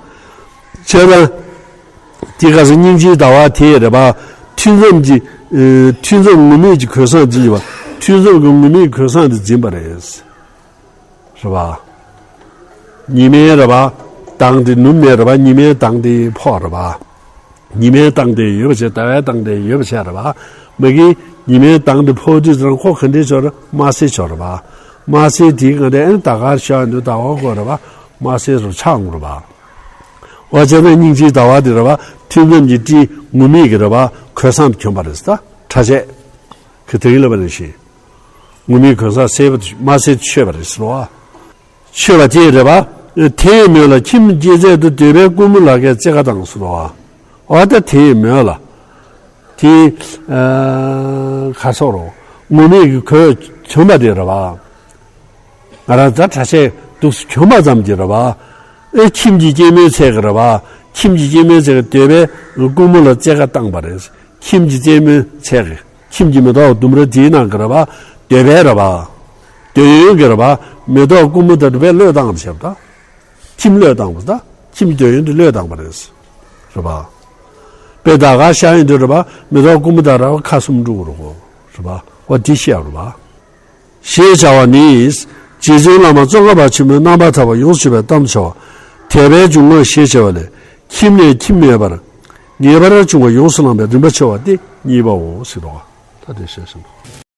ཙང་། དེ་ག་ས་སྙིང་རྗེའི་ཟླ་བ་དེ་རེད་བ། ཐུན་མཚམས་ཀྱི། ཨེ། ཐུན་མཚམས་ངུར་སྨྲིག་གི་གོས་བཟང་འཛིན་གྱི་བ། ཐུན་མཚམས་ཀྱི་ངུར་སྨྲིག་གི་གོས་བཟང་དེ་འཛིན་པ་རེད། རེད་བ། ཉི་མའི་རེད་བ། མདངས་དེ་ནུབ་ནས་རེད་བ། ཉི་མའི་མདངས་དེ་ཕོག་རེད་བ། ཉི་མའི་མདངས་དེ་ཡོད་པ་བྱས། ཟླ་བའི་མདངས་དེ་ཡོད་པ་བྱས་རེད་བ། མ་གི་ཉི་མའི་མདངས་དེ་ཕོག་དུས་ཙང་ཁོ་ག་འདྲའི་ཆགས་རེད། དམར་སེར་ཆགས་རེད་བ། དམར་སེར་དེའི་སྒང་དེ་ཨེ་ཟླ་དཀར་ཤར་འདུག་ཟླ་བ་དགོས་རེད་བ། དམར་སེར་རུ་ཆགས་འོང་རེད་བ། འོ་བྱས་ན་སྙིང་རྗེའི་ཟླ་བ་དེ་རེད་བ། ཐུན་མཚམས་ཀྱི་སྤྲིན་ངུར་སྨྲིག་གི་རེད་བ། གོས་བཟང་དུ་གྱོན་པ་རེད་ད། གྲྭ་ཆས་གི་དེ་གི་ལབ་པ་རེད་ཤི། ངུར་སྨྲིག་གོས་བཟང་སེར་པོ་དེ་དམར་སེར་མཆོད་པ་རེད་ཟེར་བ། མཆོད་པ་དེ་རེད་བ། དེའི་མོད་ལ་ཁྱིམ་སྐྱེད་ཚལ་དུ་འདོད་པའི་ཀུ་མུ་ལ་གའི་རྩེ་ཁ་བཏང་ཟེར་བ། འོ་ད་དེའི་མོད་ལ། དེ། ཨ། ག་སོགས་རོ། ངུར་སྨྲིག་གི་གོས་གྱོན་པ་དེ་རེད་བ། ང་རང་ད་གྲྭ་ཆས་འདུག་སེ་གྱོན་པ་ཙམ་གྱིས་རེད་བ། ཨེ་ཁྱིམ་གྱི་སྐྱེད་མོས་ཚལ་གྱི་རེད་བ། ཁྱིམ་གྱི་སྐྱེད་མོས་ཚལ་གྱི་འདོད་པའི་ཀུ་མུ་ལ་རྩེ་ཁ་བཏང་པ་རེད། ཁྱིམ་གྱི་སྐྱེད་མོས་ཚལ་གྱི། ཁྱིམ་གྱི་མེ་ཏོག་ལྡུམ་ར་དེའི་ནང་གི་རེད་བ། འདོད་པའི་རེད་བ། འདོད་ཡོན་གྱི་རེད་བ། མེ་ཏོག་ཀུ་མུ་དང་འདོད་པའི་བློས་བཏང་བ་བྱས་པ་ད། ཁྱིམ་བློས་བཏང་བ་ད། ཁྱིམ་འདོད་ཡོན་དེ་བློས་བཏང་བ་རེད། རེད་བ། དཔེ་ཟླ་དཀར་ཤར་ཡོང་དུས་རེད་བ། མེ་ཏོག་ཀུ་མུ་དང་རེད་བ། ཁ་ཟུམ་འགྲོ་གི་རེད་གོ། རེད་བ། འོ་དེ་བཤད་རེད་བ། ཞེས་བྱ་བ་ནི། རྗེ་བཙུན་བླ་མ་ཙོང་ཁ་པ་ཆེན་པོས་རྣམ་པར་ཐར་པ་ཡོངས་སུ་གཅོད་པའི་གཏམ་བྱ་བ། དད་པའི་འབྱུང་ལྔ་ཞེས་བྱ་བ་ལས། ཁྱིམ་ནས་ཁྱིམ་མེད་པར། ངེས་པར་འབྱུང་བ་ཡོངས་སུ་བླངས་པའི་རིམ་པ་ཕྱེ་བ་སྟེ་གཉིས་པའོ་ཟེར་རོ། ད་དེ་བཤད་ཟིན་པ།